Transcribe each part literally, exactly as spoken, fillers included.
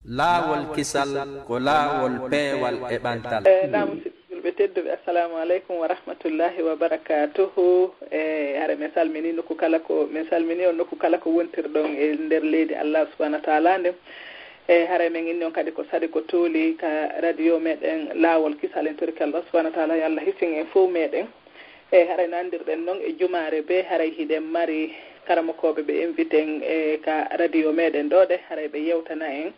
Laawol kisal ko laawol peewal e ɓantal. E naam, musidɓe julɓe tedduɓe, assalamu aleykum wa rahmatullahi wa barakatuhu. E hare men salmini nokku kala ko, men salmini on nokku kala ko wontirɗon e nder leydi Allah subhanahu wa taala nden. E hare men inni on kadi ko saɗi ko tooli ka radio meɗen Laawol Kisal, en torike Allah subhanahu wa taala yo Allah hisin en fof meɗen. E haray no anndirɗen noon e jumaare be haray hiɗen mari karamokooɓe ɓe inviten e ka radio meɗen ɗo de, haray ɓe yewtana en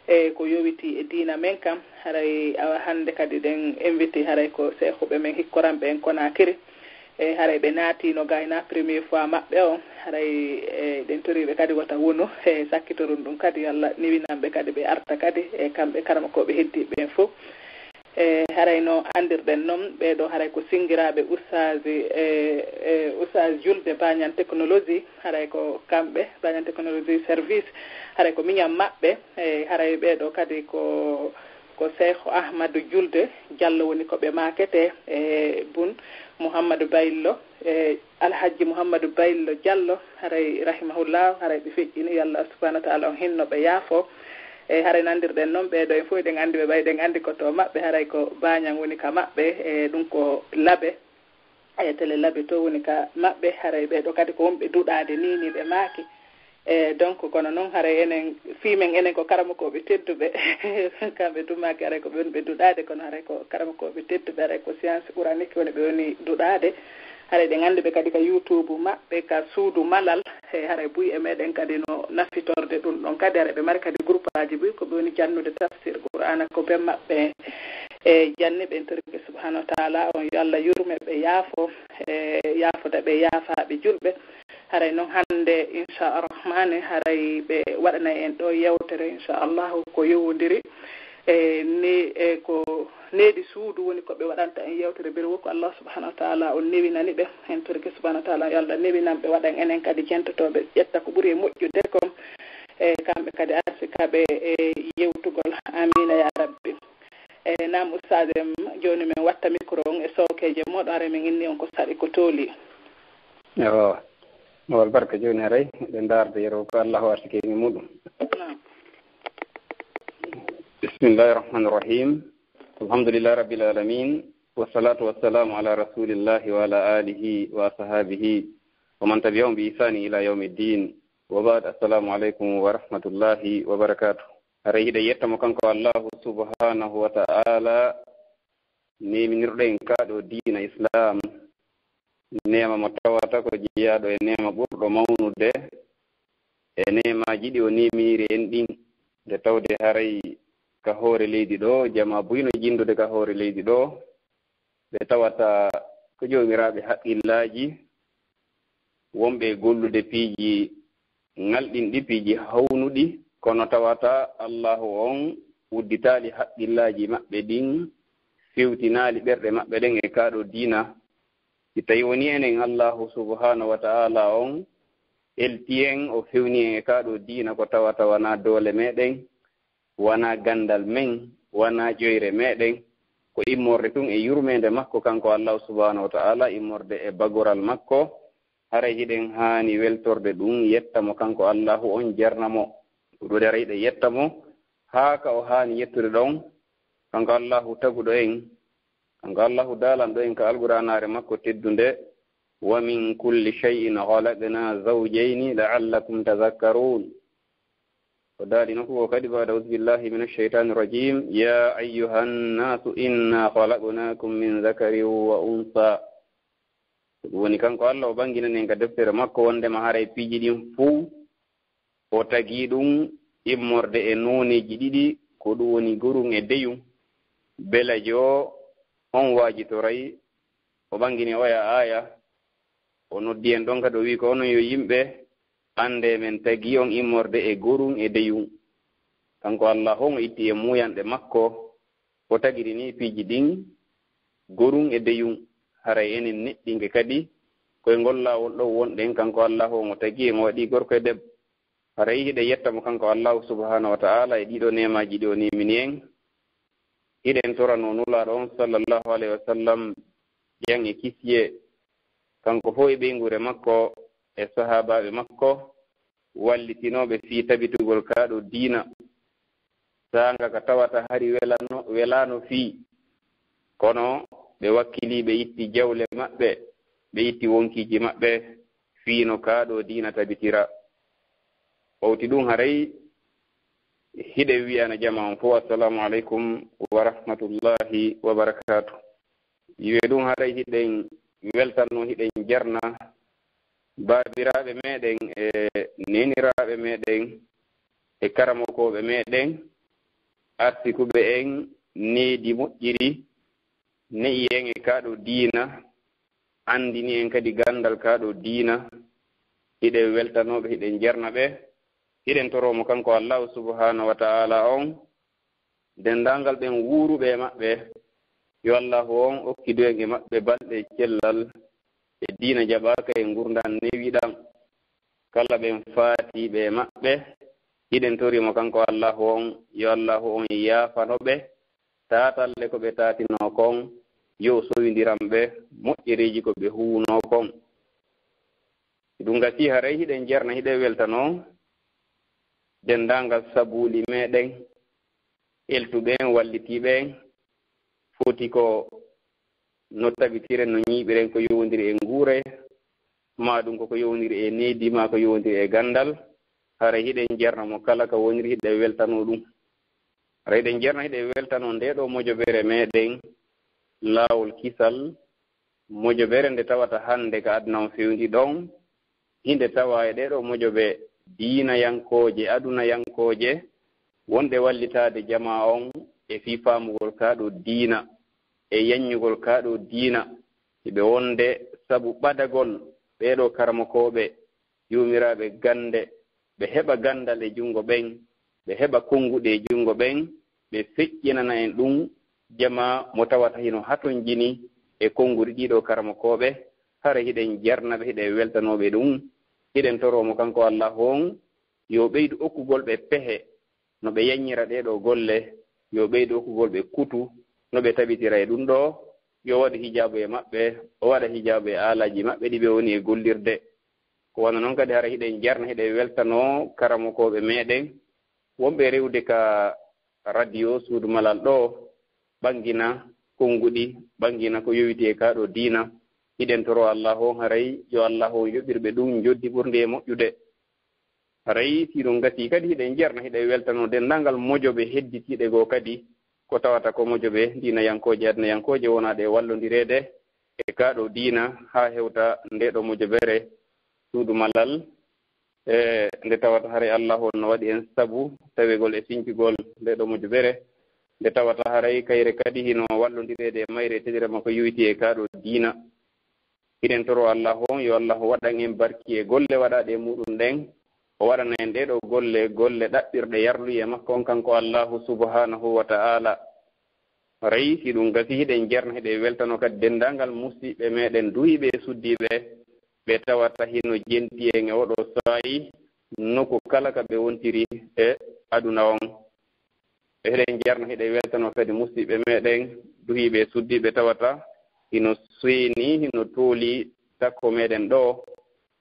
e ko yowiti e diina men kam. Haray awa hannde kadi ɗen inviti haray ko seehuɓe men hikkoranɓe en Konakiri. E haray ɓe naatino gayna premier fois maɓɓe o. Haray e ɗen toriɓe kadi wota wonu e sakkitorun ɗum kadi, yo Allah newinanɓe kadi ɓe arta kadi e kamɓe karamokooɓe heddiɓe ɓen fof. E haray no anndirɗen noon, ɓee ɗo haray ko sinngiraaɓe ustaaji e, e ustaaji julde Bañan Technologie, haray ko kamɓe, Bañan Technologie Service, haray ko miñan maɓɓe. E haray ɓee ɗo kadi ko, ko Seekh Ahmadu Julde Jallo woni ko ɓe maakete, e bun Muhammadu Baylo, e Alhajji Muhammadu Baylo Jallo, haray rahimahullah, haray ɓe feƴƴini, yo Allah subhanahu wa taala on hinno ɓe yaafo. E haray nandirɗen noon, ɓee ɗo en fof eɗen anndi ɓe, ɓay ɗen anndi ko to maɓɓe, haray ko Bañan woni ka maɓɓe, e ɗum ko Labe, e tele Labe to woni ka maɓɓe, haray ɓee ɗo kadi ko wonɓe duɗaade ni, ni ɓe maaki. E donc, kono noon haray enen, fii men enen ko karamokooɓe tedduɓe, kamɓe dumaaki haray ko ɓe woni ɓe duɗaade, kono haray ko karamokooɓe tedduɓe, haray ko science quranique woni ɓe woni duɗaade. Haray ɗen anndi ɓe kadi ka YouTube maɓɓe, ka suudu malal, e haray buy e meɗen kadi no nafitorde ɗum ɗon kadi, haray ɓe mari kadi groupaaji buy ko ɓe woni jannude tafsir Qur'aana ko ɓe maɓɓe e janni ɓe en torike subhanahu wa taala on yo Allah yurme ɓe yaafo, e yaafoda ɓe yaafaaɓe julɓe. Haray noon hannde, inchallah rahmani, haray ɓe waɗanay en ɗo yewtere, inchallahu, ko yowondiri e ni, e ko needi suudu woni ko ɓe waɗanta en yewtere. Biri wo ko Allah subhanahu wa taala on newinani ɓe. En torike subhanahu wa taala yo Allah newinan ɓe, waɗan enen kadi jentotooɓe, ƴetta ko ɓuri e moƴƴude kon. E kamɓe kadi arsika ɓe e yewtugol. Amiina ya rabbi. E naam, ustaas em, jooni men watta micro on e sookeeje mooɗon, haray men inni on ko saɗi ko tooli. Ewa, mawal barka jooni haray, eɗen ndaarde yeru ko Allahu arsike e muɗum. Naam. Bismillahi rahmani rahim. Alhamdulillahi rabbil alamin. Wassalatu wassalamu ala rasulillahi wa ala alihi wa ashabihi wa man tabi'ahum bi ihsani ila yawmiddin. Wa ba'd, assalamu alaikum wa rahmatullahi wa barakatuh. Haray hiɗen yetta mo kanko Allahu subhanahu wa ta'ala, neeminirɗo en kaa ɗo diina Islaam. Neema mo tawata ko jeyaaɗo e neema ɓurɗo mawnude e neemaaji ɗi o neeminiri en ɗin, nde tawde haray ka hoore leydi ɗo, jamaa buy no jinndude ka hoore leydi ɗo, ɓe tawata ko joomiraaɓe haqqillaaji, wonɓe e gollude piiji ŋalɗinɗi, piiji hawnuɗi, kono tawata Allahu on udditaali haqqillaaji maɓɓe ɗin, fewtinaali ɓerɗe maɓɓe ɗen e kaa ɗo diina. Si tawi woni enen, Allahu subhanahu wa ta'ala on elti en, o fewni en e kaa ɗo diina, ko tawata wanaa doole meɗen, wanaa ganndal men, wanaa ƴoyre meɗen, ko immorde tun e yurmeende makko kanko Allahu subhanahu wa ta'ala, immorde e bagoral makko. Haray hiɗen haani weltorde ɗum, yetta mo kanko Allahu on, jarna mo. Ko ɗuuɗi haray hiɗen yetta mo haa ka o haani yettude ɗon, kanko Allahu taguɗo en, kanko Allahu daalanɗo en ka Alqur'aanaare makko teddunde, "Wa min kulli shay'in khalaqna zawjayni la'allakum tadhakkarun." O daali nokku goo kadi, ba'da a'udhu billahi minash shaytanir rajim, "Ya ayyuhan nasu inna khalaqnakum min dhakarin wa untha." Ko ɗum woni kanko Allah o ɓanginani en ka deftere makko wondema haray piiji ɗin fow o tagi ɗum immorde e nooneeji ɗiɗi, ko ɗum woni gorun e deyun. Belajo on waajitoray o ɓangini oya aaya, o noddi en ɗon kadi, o wi'i ko onon yo yimɓe, annde men tagi on immorde e gorun e deyun. Kanko Allah on o itti e muuyanɗe makko, o tagiri ni piiji ɗin, gorun e deyun. Haray enen neɗɗinke kadi, koye ngol laawol ɗo wonɗen, kanko Allah on o tagi en, o waɗi gorko e debbo. Haray hiɗen yetta mo kanko Allahu subhanahu wa ta'ala e ɗiɗo neemaaji ɗi o neemini en. Hiɗen torano Nulaaɗo on sallallahu alayhi wa sallam jam e kisiyee, kanko fow e ɓeynguure makko e sahaabaaɓe makko wallitinooɓe fii tabitugol kaa ɗo diina. saanga ka tawata hari welano, welano fii. Kono ɓe wakkili, ɓe itti jawle maɓɓe, ɓe itti wonkiiji maɓɓe fii no kaa ɗoo diina tabitira. Ɓawti ɗum haray hiɗen wi'ana jamaa on fof, "Assalamu aleykum wa rahmatullahi wa barakaatu." Wi'e ɗum haray hiɗen weltano, hiɗen jarna baabiraaɓe meɗen e neeniraaɓe meɗen e karamokooɓe meɗen, artikuɓe en needi moƴƴiri, ne'i en e kaa ɗoo diina, anndini en kadi ganndal kaa ɗoo diina. Hiɗen weltanoo ɓe, hiɗen jarna ɓe, hiɗen toroo mo kanko Allaahu subhaanahu wa ta'aala on, denndaangal ɓen wuuruɓe e maɓɓe, yo Allaahu on okkidu en e maɓɓe balɗe cellal e diina jaɓaaka e ngurndan newiɗan. Kala ɓen faatiiɓe e maɓɓe, hiɗen tori mo kanko Allaahu on, yo Allaahu on yaafano ɓe, taatalle ko ɓe taatinoo kon, yo o sowindiran ɓe moƴƴereeji ko ɓe huwunoo kon. Ɗum gasii haray hiɗen jarna, hiɗen weltanoo denndaangal sabuuli meɗen, eltuɓe en, wallitiiɓe en, foti ko no tabitiren, no ñiiɓiren ko yowondiri e nguure, maa ɗum koko yowondiri e needi, maa ko yowondiri e ganndal. Haray hiɗen jarna mo kala ka woniri, hiɗen weltanoo ɗum. Haray hiɗen jarna, hiɗen weltanoo ndee ɗoo mojobere meɗen, Laawol Kisal, mojobere nde tawata hannde ka aduna on fewndi ɗon, hinde tawa e ɗee ɗoo mojobe diinayankooje, adunayankooje, wonde wallitaade jamaa on e fii faamugol kaa ɗoo diina, e yanñugol kaa ɗoo diina. Hiɓe wonde sabu ɓadagol ɓee ɗoo karamokooɓe, yuumiraaɓe gannde, ɓe heɓa ganndal e junngo ɓen, ɓe heɓa konnguɗi e junngo ɓen, ɓe feƴƴinana en ɗum, jamaa mo tawata hino hatonjini e konnguɗi ɗii ɗoo karamokooɓe. Hara hiɗen jarna ɓe, hiɗen weltanoo ɓe ɗum. Hiɗen toroo mo kanko Allaahu on, yo ɓeydu okkugol ɓe pehe no ɓe yanñira ɗee ɗoo golle, yo ɓeydu okkugol ɓe kutu no ɓe tabitira e ɗum ɗoo, yo waɗu hijaabu e maɓɓe, o waɗa hijaabu e aalaaji maɓɓe ɗi ɓe woni e gollirde. Ko wano non kadi, hara hiɗen jarna, hiɗen weltanoo karamokooɓe meɗen wonɓe rewde ka radio Suudu Malal ɗoo, ɓanngina konnguɗi, ɓanngina ko yowiti e kaa ɗoo diina. Hiɗen toroo Allaahu on, haray yo Allaahu on yoɓir ɓe ɗum njoddi ɓurndi e moƴƴude. Haray si ɗum gasii kadi, hiɗen jarna, hiɗen weltanoo denndaangal mojobe hedditiiɗe goo kadi, ko tawata ko mojobe diinayankooje, adunayankooje, wonaaɗe e wallondireede e kaa ɗoo diina haa hewta ndee ɗoo mojobere Suudu Malal, e nde tawata haray Allaahu on no waɗi en sabu tawegol e sincugol ndee ɗoo mojobere, nde tawata haray kayre kadi hino wallondireede e mayre e teliraama ko yowiti e kaa ɗoo diina. Hiɗen toroo Allaahu on, yo Allaahu waɗan en barki e golle waɗaaɗe e muɗum ɗen, o waɗana en ɗee ɗoo golle, golle ɗaɓɓirɗe yarluyee makko on, kanko Allaahu subhaanahu wa ta'aala. Haray si ɗum gasii, hiɗen jarna, hiɗen weltanoo kadi denndaangal musiɓɓe meɗen duhiiɓe e suddiiɓe, ɓe tawata hino jenti en e oo ɗoo saa'i, nokku kala ka ɓe wontiri e aduna on. Hiɗen jarna, hiɗen weltanoo kadi musiɓɓe meɗen duhiiɓe e suddiiɓe, tawata hino seeni, hino tooli takko meɗen ɗoo,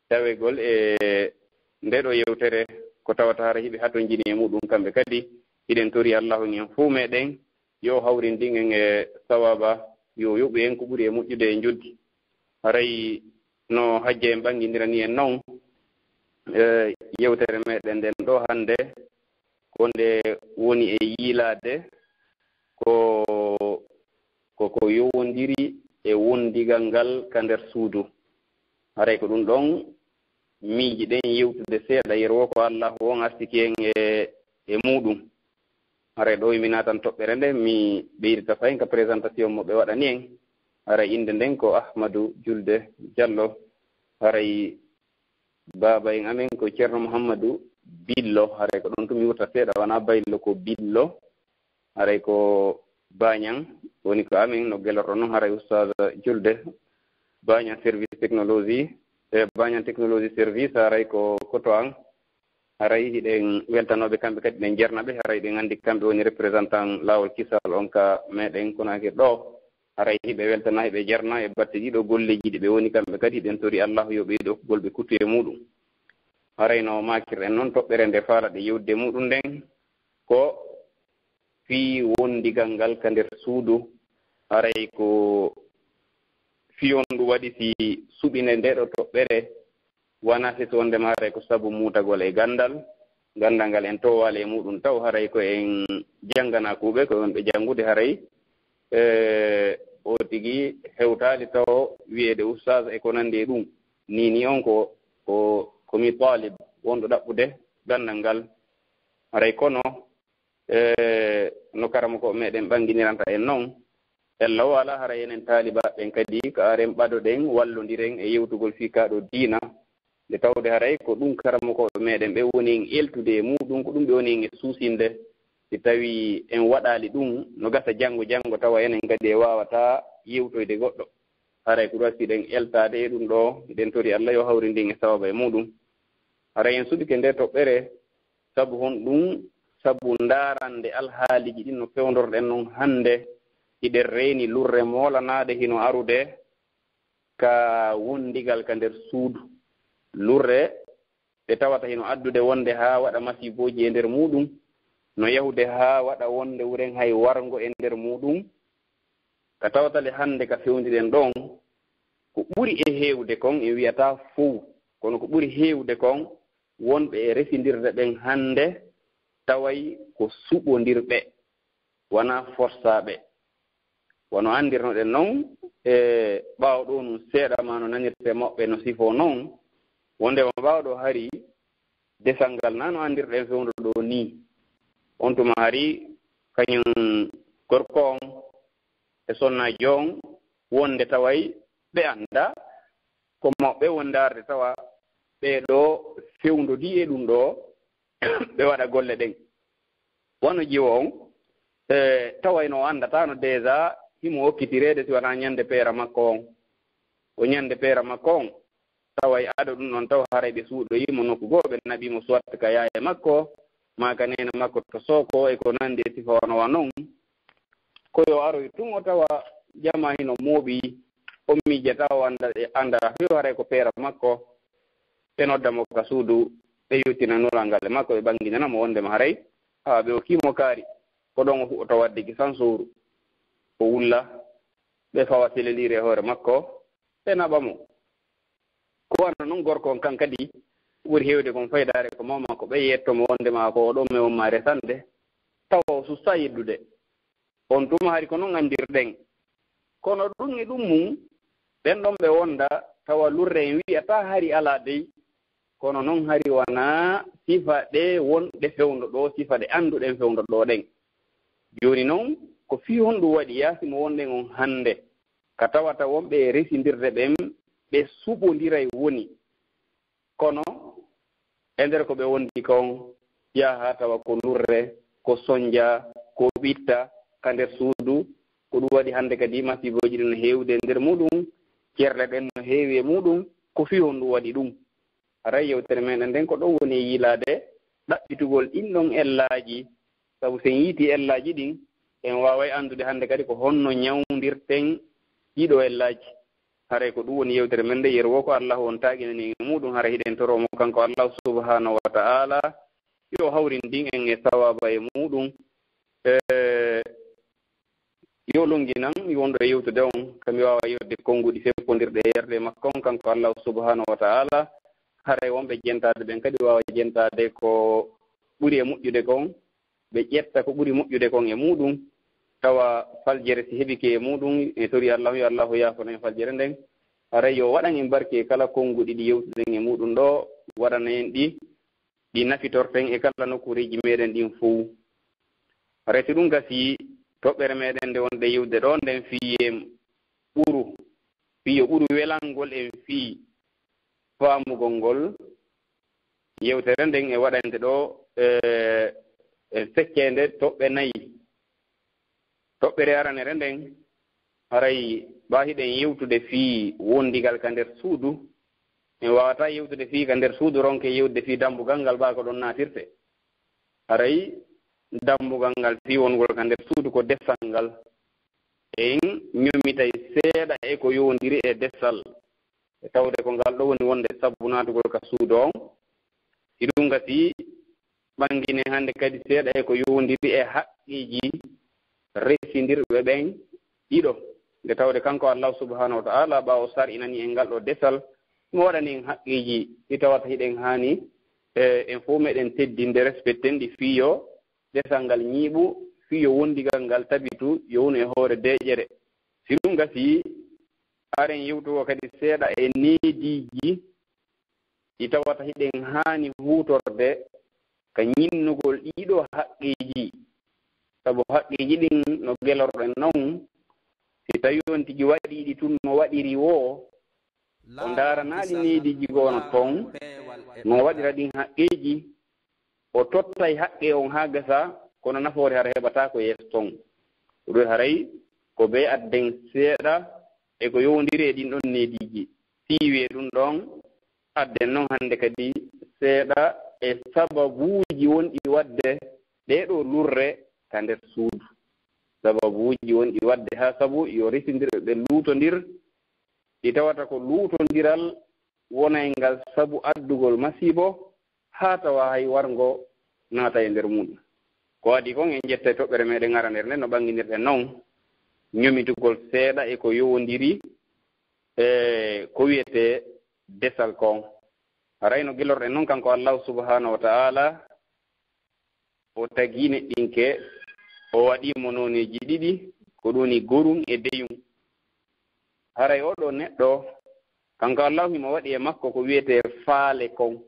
tawegol e ndee ɗoo yewtere, ko tawata hara hiɓe hatonjini e muɗum kamɓe kadi. Hiɗen tori Allaahu en fow meɗen, yo hawrindin en e sawaaba, yo yoɓu en ko ɓuri e moƴƴude e njoddi. Haray no Hajja en ɓanngindirani en non, e yewtere meɗen nden ɗoo hannde, ko nde woni e yiilaade ko, ko, ko yowondiri e wondigal ngal ka nder suudu. Haray ko ɗum ɗon miijiɗen yewtude seeɗa, yeru woo ko Allaahu on artiki en e, e muɗum. Haray ɗoo mi naatan toɓɓere nde, mi ɓeydita fahin ka présentation mo ɓe waɗani en. Haray innde nden ko Ahmadu Julde Jallo. Haray baaba en amen ko Ceerno Muhammadu Billo. Haray ko ɗon tun mi wurta seeɗa, wanaa Baylo, ko Billo. Haray ko Bañang woni ko amen, no gelorɗo non. Haray Ustaz Julde, Bañang Service Technologie, e Bañang Technologie Service, haray ko koto an. Haray hiɗen weltanooɓe kamɓe kadi, ɗen jarna ɓe. Haray ɗen anndi kamɓe woni représentant Laawol Kisal on ka meɗen Konaakiri ɗoo. Haray hiɓe weltana, hiɓe jarna e batte ɗii ɗoo golleeji ɗi ɓe woni kamɓe kadi. Hiɗen tori Allaahu yo ɓeydu okkugol ɓe kutu e muɗum. Haray no maakirɗen non, toɓɓere nde faalaɗe yewtude muɗum nden ko fii wondigal ngal ka nder suudu, haray ko fii honɗun waɗi si suɓinde ndee ɗoo toɓɓere, wanaa si wonndema haray ko sabu muutagol e ganndal, ganndal ngal en toowaali e muuɗun taw, haray ko en jannganaa kuuɓe, ko wonɓe janngude haray, e, o tigi hewtaali taw wi'eede ustaas e ko nanndi e ɗun. Nii nii on ko, ko, ko mi taalib wonɗo ɗaɓɓude ganndal ngal. Haray kono, e, no karamokooɓe meɗen ɓannginiranta en non, ella o alaa haray enen taalibaaɓe ɓen kadi ko aren ɓadoɗen, wallondiren e yewtugol fii kaa ɗoo diina, nde tawde haray ko ɗun karamokooɓe meɗen ɓe woni en eltude e muuɗun, ko ɗun ɓe woni en e suusinde. Si tawii en waɗaali ɗun, no gasa janngo, janngo tawa enen kadi e waawataa yewtoyde goɗɗo. Haray ko ɗun waɗi si hiɗen eltaade e ɗun ɗoo, hiɗen tori Alla yo hawrindin e sawaaba e muuɗun. Haray en suɓike ndee toɓɓere, sabu honɗun? Sabu ndaarande alhaaliiji ɗin no fewndorɗen non hannde, hiɗen reeni lurre moolanaade hino arude ka wondigal ka nder suudu. Lurre ɗe tawata hino addude wonde haa waɗa masiibooji e nder muuɗun, no yahude haa waɗa wonde wuren hay warngo e nder muuɗun. Ka tawata le hannde ka fewndiɗen ɗon, ko ɓuri e heewde kon, en wi'ataa fow, kono ko ɓuri heewde kon, wonɓe e resindirde ɓen hannde taway ko suɓondirɓe, wanaa forsaaɓe. Wano anndirnoɗen non, e ɓaawo ɗoo nun seeɗa maa no nanirtee maɓɓe no sifoo non, wondema ɓaawo ɗoo hari desal ngal naa no anndirɗen fewndo ɗoo nii. On tuma hari kañun gorko on e sonnaajo on wonde taway ɓe anndaa ko maɓɓe wonde arde tawa ɓee ɗoo fewndodii e ɗun ɗoo, ɓe waɗa golle ɗen. Wano jiwo on, e, tawayno o anndataano déjà himo okkitireede si wanaa ñande peera makko on. Ko ñande peera makko on, taway ado ɗun ɗon taw haray ɓe suuɗoyii mo nokku goo, ɓe naɓii mo soit ka yaaye makko, maa ka neene makko to Soko e ko nanndi e sifa wano wa non. Ko yo aroy tun o tawa jamaa hino mooɓii, o miijata o annda, annda yo haray ko peera makko, ɓe nodda mo ka suudu, ɓe yottina nulal ngal e makko, ɓe ɓannginana mo wondema haray, awa ɓe okkii mo kaari, ko ɗon o fuɗɗotoo waɗde ki sansooru, o wulla, ɓe fawa seleliire e hoore makko, ɓe naɓa mo. Ko wano non gorko on kan kadi, ɓuri heewde kon faydaare ko mawma ko ɓe yetto mo wondema ko o ɗon me won ma resande, tawa o susta yeddude. On tuma hari ko non anndirɗen. Kono ɗun e ɗun mun, ɓen ɗon ɓe wonda tawa lurre en wi'ataa hari alaa dey. Kono non hari wanaa sifa ɗe wonɗe fewndo ɗoo, sifa ɗe annduɗen fewndo ɗoo ɗen. Jooni non, ko fii honɗun waɗi yaasi mo wonɗen on hannde, ka tawata wonɓe e resindirde ɓen, ɓe suɓondiray woni. Kono e nder ko ɓe wondi kon, yaha tawa ko lurre, ko sonja, ko ɓitta ka nder suudu. Ko ɗun waɗi hannde kadi masiibooji ɗin no heewude e nder muuɗun, cerɗe ɗen no heewi e muuɗun. Ko fii honɗun waɗi ɗun? Haray yewtere meɗen nden ko ɗon woni e yiilaade ɗaɓɓitugol ɗin ɗon ellaaji. Sabu si en yiitii ellaaji ɗin, en waaway anndude hannde kadi ko honno ñawndirten ɗii ɗoo ellaaji. Haray ko ɗun woni yewtere men nde, yeru woo ko Allaahu on taaginani en e muuɗun, haray hiɗen toroo mo kanko Allaahu subhaanahu wa ta'aalaa, yo hawrindin en e sawaaba e muuɗun. E, yo lonnginan mi wonɗo e yewtude on, ka mi waawa yewtude konnguɗi seppondirɗi e yerde makko on, kanko Allaahu subhaanahu wa ta'aalaa. Haray wonɓe jentaade ɓen kadi waawa jentaade ko ɓuri e moƴƴude kon, ɓe ƴetta ko ɓuri moƴƴude kon e muuɗun, tawa faljere si heɓike e muuɗun, e tori Allaahu, yo Allaahu yaafano en faljere nden. Haray yo waɗan en barke e kala konnguɗi ɗi yewtuɗen e muuɗun ɗoo, waɗana en ɗi, ɗi nafitorten e kala nokkuureeji meɗen ɗin fow. Haray si ɗun gasii, toɓɓere meɗen nde wonɗen yewtude ɗoo nden fii en ɓuru, fii yo ɓuru welangol en fii faamugol ngol. Yewtere nden e waɗande ɗoo, e, e fecceende toɓɓe nayi. Toɓɓere aranere nden, haray ɓaa hiɗen yewtude fii wondigal ka nder suudu, en waawataa yewtude fii ka nder suudu ronke yewtude fii dambugal ngal ɓaa ko ɗon naatirte. Haray dambugal ngal fii wongol ka nder suudu ko desal ngal. En ñomitay seeɗa e ko yowondiri e desal. E tawde ko ngal ɗoo woni wonde sabu naatugol ka suudu on. Si ɗun gasii, ɓannginen hannde kadi seeɗa e ko yowondiri e haqqeeji resindirɓe ɓen ɗiɗo. Nde tawde kanko Allahu subhanahu wa ta'ala, ɓaawo sar'inani en ngal ɗo desal, mo waɗani en haqqeeji ɗi tawata hiɗen haani, e, en fof meɗen teddinde, respecten ɗi, fii yo desal ngal ñiiɓu, fii yo wondigal ngal tabitu, yo wonu e hoore deeƴere. Si ɗum gasii, haren yewtugo kadi seeɗa e neediiji ɗi tawata hiɗen haani huutorde ka ñinnugol ɗiɗo haqqeeji. Sabu haqqeeji ɗin, no gelorɗen non, si tawi on tigi waɗii ɗi tun no waɗiri woo, o ndaaranaali neediiji goo no ton, no waɗira ɗin haqqeeji, o tottay haqqe on haa gasa, kono nafoore hara heɓataa ko yeeso ton. Ko ɗum haray ko bee adden seeɗa e ko yowondiri e ɗin ɗon neediiji. Fii wi'e ɗum ɗon, adden non hannde kadi seeɗa e sababuuji wonɗi waɗde ɗee ɗoo lurre ka nder suudu. Sababuuji wonɗi waɗde haa sabu yo resindirɓe ɓe luutondir, ɗi tawata ko luutondiral wonayngal sabu addugol masiibo, haa tawa hay warngo naata e nder muɗum. Ko adii kon, en ƴettay toɓɓere meɗen aranere nden, no ɓannginirɗen non ñomitugol seeɗa e ko yowondiri e ko wi'etee desal kon. Haray no gelorɗen non, kanko Allahu subhanahu wa ta'ala, o tagi neɗɗinke, o waɗi mo nooneeji ɗiɗi, ko ɗum woni gorum e deyum. Haray oo ɗoo neɗɗo, kanko Allahu, himo waɗi e makko ko wi'etee faale kon.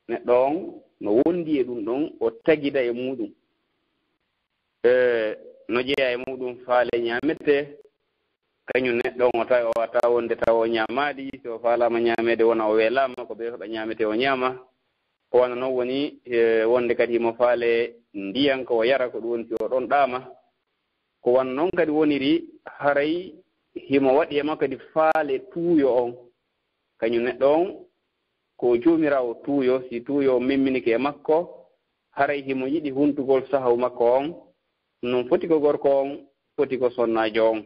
Neɗɗo on no wondi e ɗum ɗon, o tagida e muɗum. E, no jeyaa e muɗum faale ñaametee, kañum neɗɗo on o tawi o wata wonde tawa o ñaamaali, si o faalaama ñaameede wona o weelaama, ko ɓe heɓa ñaametee o ñaama. Ko wano non woni, e, wonde kadi himo faale ndiyan ko o yara, ko ɗum woni si o ɗon ɗaama. Ko wano non kadi woniri, haray himo waɗi e makko kadi faale tuuyo on. Kañum neɗɗo on, ko joomiraawo tuuyo, si tuuyo on memminike e makko, haray himo yiɗi huntugol sahaw makko on, non foti ko gorko on, foti ko sonnaajo on.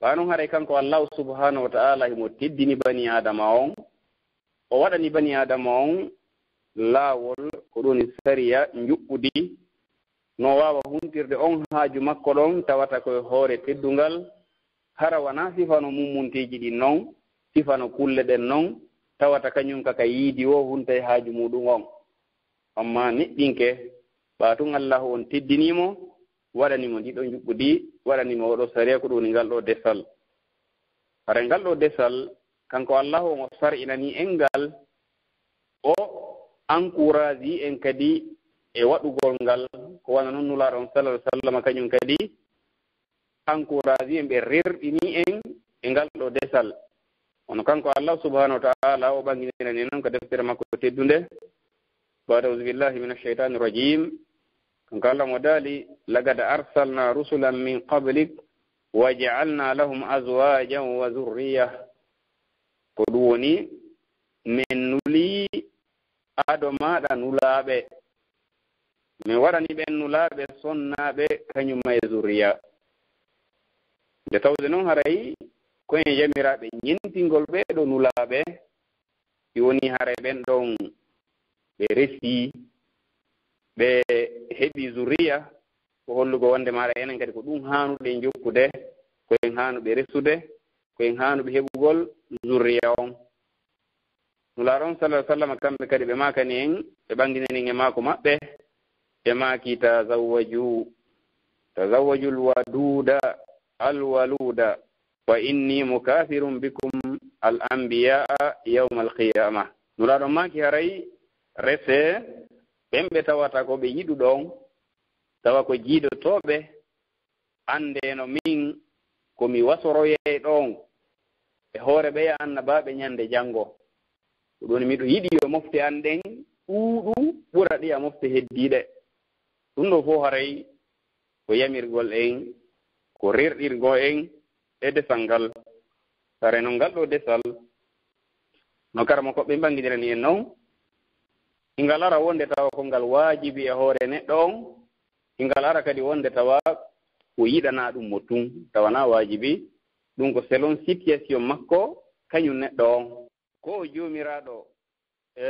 Ɓaa non haray kanko Allahu subhanahu wa ta'ala himo teddini bani Aadama on, o waɗani bani Aadama on laawol, ko ɗum woni sariya njuɓɓudi, no waawa huntirde on haaju makko ɗon, tawata ko e hoore teddungal, hara wanaa sifano mummunteeji ɗin non, sifano kulle ɗen non, tawata kañum ka ka yiidi woo huntay haaju muɗum on. Ammaa neɗɗinke, ɓaa tun Allahu on teddinii mo, waɗani mo ndiɗo njuɓɓudi, waɗani mo oo ɗoo sariya, ko ɗum woni ngal ɗoo desal. Hara ngal ɗoo desal, kanko Allahu on o sar'inanii en ngal, o encouragii en kadi e waɗugol ngal, ko wano non Nulaaɗo on sallallahu alaihi wasallam kañum kadi encouragii en, ɓe rerɗinii en e ngal ɗoo desal. Kono kanko Allah subhanahu wa ta'ala o ɓanginirani en non ko deftere makko teddunde. Ba'da a'udhu billahi minash shaitanir rajim. Kanko Allah mo daali, "Laqad arsalna rusulan min qablik wa ja'alna lahum azwajan wa zurriya." Ko ɗum woni, min nuli ado maaɗa nulaaɓe. Min waɗani ɓen nulaaɓe sonnaaɓe, kañum e zurriya. Nde tawde non haray ko en yamiraaɓe ñentingol ɓee ɗoo nulaaɓe, ɗi woni haray ɓen ɗon ɓe resi, ɓe heɓi zurriya, ko hollugo wonde maaɗa enen kadi ko ɗum haanuɗen jokkude, ko en haanuɓe resude, ko en haanuɓe heɓugol zurriya on. Nulaaɗo on sallallahu alaihi wasallam, kamɓe kadi ɓe maakani en, ɓe ɓanginani en e maako maɓɓe, ɓe maaki, "Tazawwaju, tazawwajul waduda, al waluda, fa inni mukathirun bikum al anbiyaa yawmal qiyamah." Nulaaɗo maaki, "Haray rese ɓen ɓe tawata ko ɓe yiɗuɗon, tawa ko jiidotooɓe, anndee no min ko mi wasoroyay ɗon e hoore ɓeya annabaaɓe ñande janngo. Ko ɗum woni miɗo yiɗi yo mofte an ɗen ɗuuɗu ɓura ɗiya mofte heddiiɗe." Ɗum ɗoo fof haray ko yamirgol en, ko rerɗirgol en e desal ngal. Haray non ngal ɗoo desal, no karamokooɓe ɓanginirani en non, hingal ara wonde tawa ko ngal waajibi e hoore neɗɗo on, hingal ara kadi wonde tawa ko yiɗanaa ɗum mo tun, tawa na waajibi, ɗum ko selon situation makko, kañum neɗɗo on. Ko o joomiraaɗo, e,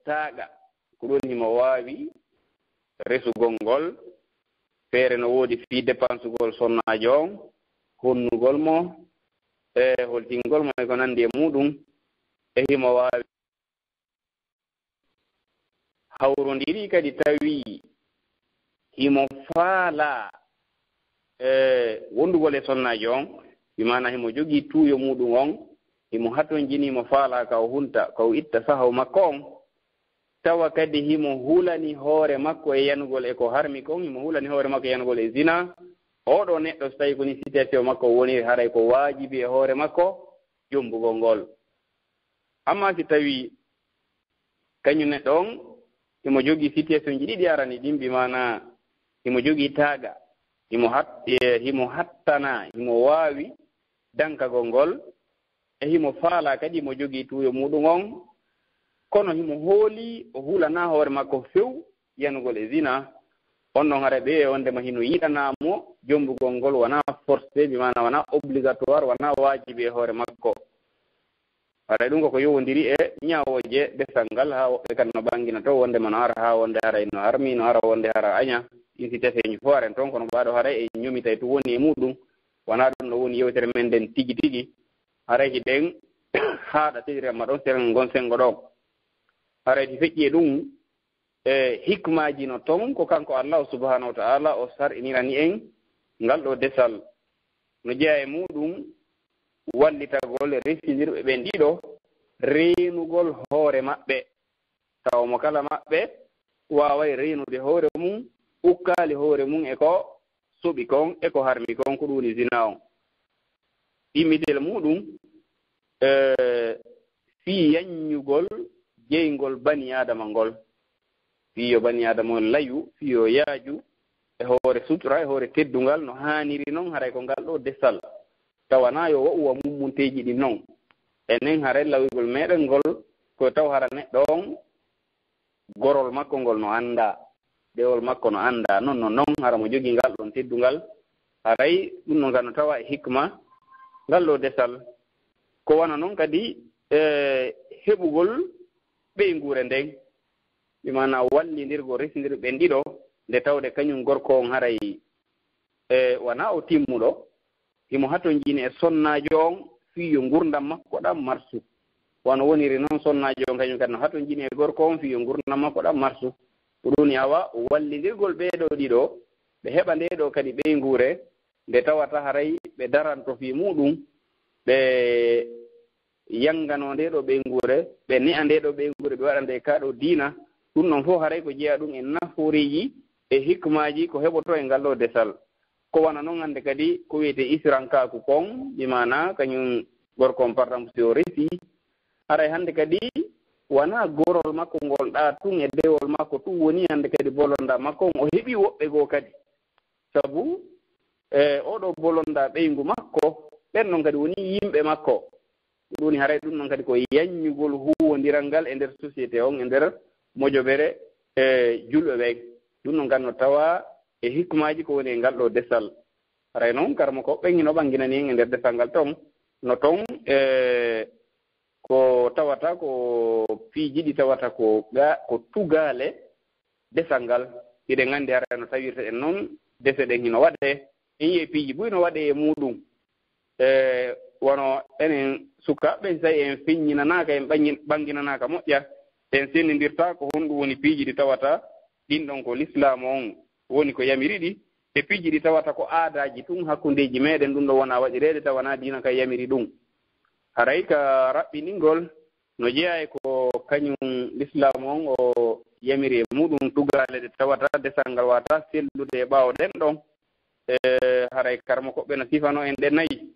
taaga, ko ɗum himo waawi resugol ngol. Feere no woodi fii depensugol sonnaajo on, honnugol mo, e holtingol mo e ko nanndi e muɗum. E himo waawi hawrondiri kadi tawi himo faalaa, e, wondugol e sonnaajo on, bi maana himo jogii tuuyo muɗum on, himo hatonjini, himo faalaa ka o hunta, ka o itta sahaw makko on. Tawa kadi himo hulani hoore makko e yanugol e ko harmi kon, himo hulani hoore makko e yanugol e zina. Oɗo neɗɗo, so tawi ko ni situation makko woniri, haray ko waajibi e hoore makko jombugol ngol. Amma si tawi kañum neɗɗo on himo jogii situation ji ɗiɗi arani ɗin, bi maana himo jogii taaga, himo hat-, e, himo hattana, himo waawi dankagol ngol, e himo faalaa kadi, himo jogii tuuyo muɗum on, kono himo hoolii o hulanaa hoore makko few yanugol e zina, on ɗon haray ɓe wondema hino yiɗanaa mo jombugol ngol, wanaa forcé, bi maana wanaa obligatoire, wanaa waajibi e hoore makko. Haray ɗum koko yowondiri e ñaawooje desal ngal, haa woɓɓe kadi no ɓangina to wondema no ara haa wonde haray no harmi, no ara wonde hara aña. Ɗin si tefeeji fof haren ton, kono ɓaaɗo haray e ñomitay to woni e muɗum. Wanaa ɗum no woni yewtere men nden tigi tigi. Haray hiɗen haaɗa tediri amma ɗon seren ngon sengo ɗon. Haray si feƴƴi e ɗum, e hikmaaji no ton, ko kanko Allahu subhanahu wa ta'ala o sar'inirani en ngal ɗo desal. No jeyaa e muɗum wallitagol resindirɓe ɓen ɗiɗo reenugol hoore maɓɓe. Tawa mo kala maɓɓe waaway reenude hoore mum, ukkaali hoore mum e ko soɓi kon e ko harmi kon, ko ɗum woni zina on. Ɗimmitel muɗum, e, fii yanñugol jeyngol bani Aadama ngol. Fii yo bani Aadama on layu, fii yo yaaju e hoore sutura, e hoore teddungal, no haaniri non, haray ko ngal ɗo desal. Tawa na yo wa'u wa mummunteeji ɗin non. Enen haray lawigol meɗen ngol, ko taw hara neɗɗo on gorol makko ngol no anndaa, dewol makko no anndaa, non no non, hara mo jogii ngal ɗon teddungal, haray ɗum no ngal no tawa e hikma ngal ɗo desal. Ko wano non kadi, e, heɓugol ɓeynguure nden, bi maana wallindirgol resindirɓe ɓen ɗiɗo, nde tawde kañum gorko on haray, e, wanaa o timmuɗo, himo hatonjini e sonnaajo on fii yo ngurndan makko ɗan marsu. Wano woniri non, sonnaajo on kañum kadi no hatonjini e gorko on fii yo ngurndan makko ɗan marsu. Ko ɗum woni awa wallindirgol ɓee ɗoo ɗiɗo, ɓe heɓa ndee ɗoo kadi ɓeynguure, nde tawata haray ɓe daranto fii muɗum, ɓe yanganoo ndee ɗoo ɓeynguure, ɓe ne'a ndee ɗoo ɓeynguure, ɓe waɗa nde kaa ɗoo diina. Ɗum ɗon fof haray ko jeyaa ɗum e naforiiji e hikmaaji ko heɓotoo e ngal ɗoo desal. Ko wano non hannde kadi ko wiyetee isirankaaku kon, bi maana kañum gorko on, par exemple, si o resii, haray hannde kadi wanaa gorol makko ngol ɗaa tun e dewol makko tun woni hannde kadi bolondaa makko on, o heɓii woɓɓe goo kadi. Sabu, e, oo ɗoo bolondaa ɓeyngu makko, ɓen non kadi woni yimɓe makko. Ɗum woni haray ɗum ɗon kadi ko yanñugol huuwondiral ngal e nder société on, e nder mojobere, e, julɓe ɓen. Ɗum ɗon kadi no tawaa e hikmaaji ko woni e ngal ɗoo desal. Haray non, karamoko ɓen hino ɓanginani en e nder desal ngal ton, no ton, e, ko tawata ko piiji ɗi tawata ko ga-, ko tugaale desal ngal. Hiɗen anndi haray no tawirta en non, dese ɗen hino waɗee. En yi'ay piiji buy no waɗee e muɗum. E, wano enen sukaaɓe ɓen, si tawi en feññinanaaka, en ɓangi-, ɓanginanaaka moƴƴa, en sennindirtaa ko honɗum woni piiji ɗi tawata ɗin ɗon ko lislaamu on woni ko yamiri ɗi, e piiji ɗi tawata ko aadaaji tun hakkundeeji meɗen, ɗum ɗon wona waɗireede tawa na diina ka yamiri ɗum. Haray ka raɓɓiningol no jeyaa e ko kañum lislaamu on o yamiri e muɗum, tugaale ɗe tawata desal ngal wata sellude e ɓaawo ɗen ɗon. E, haray karamoko ɓe no sifano en ɗe nayi.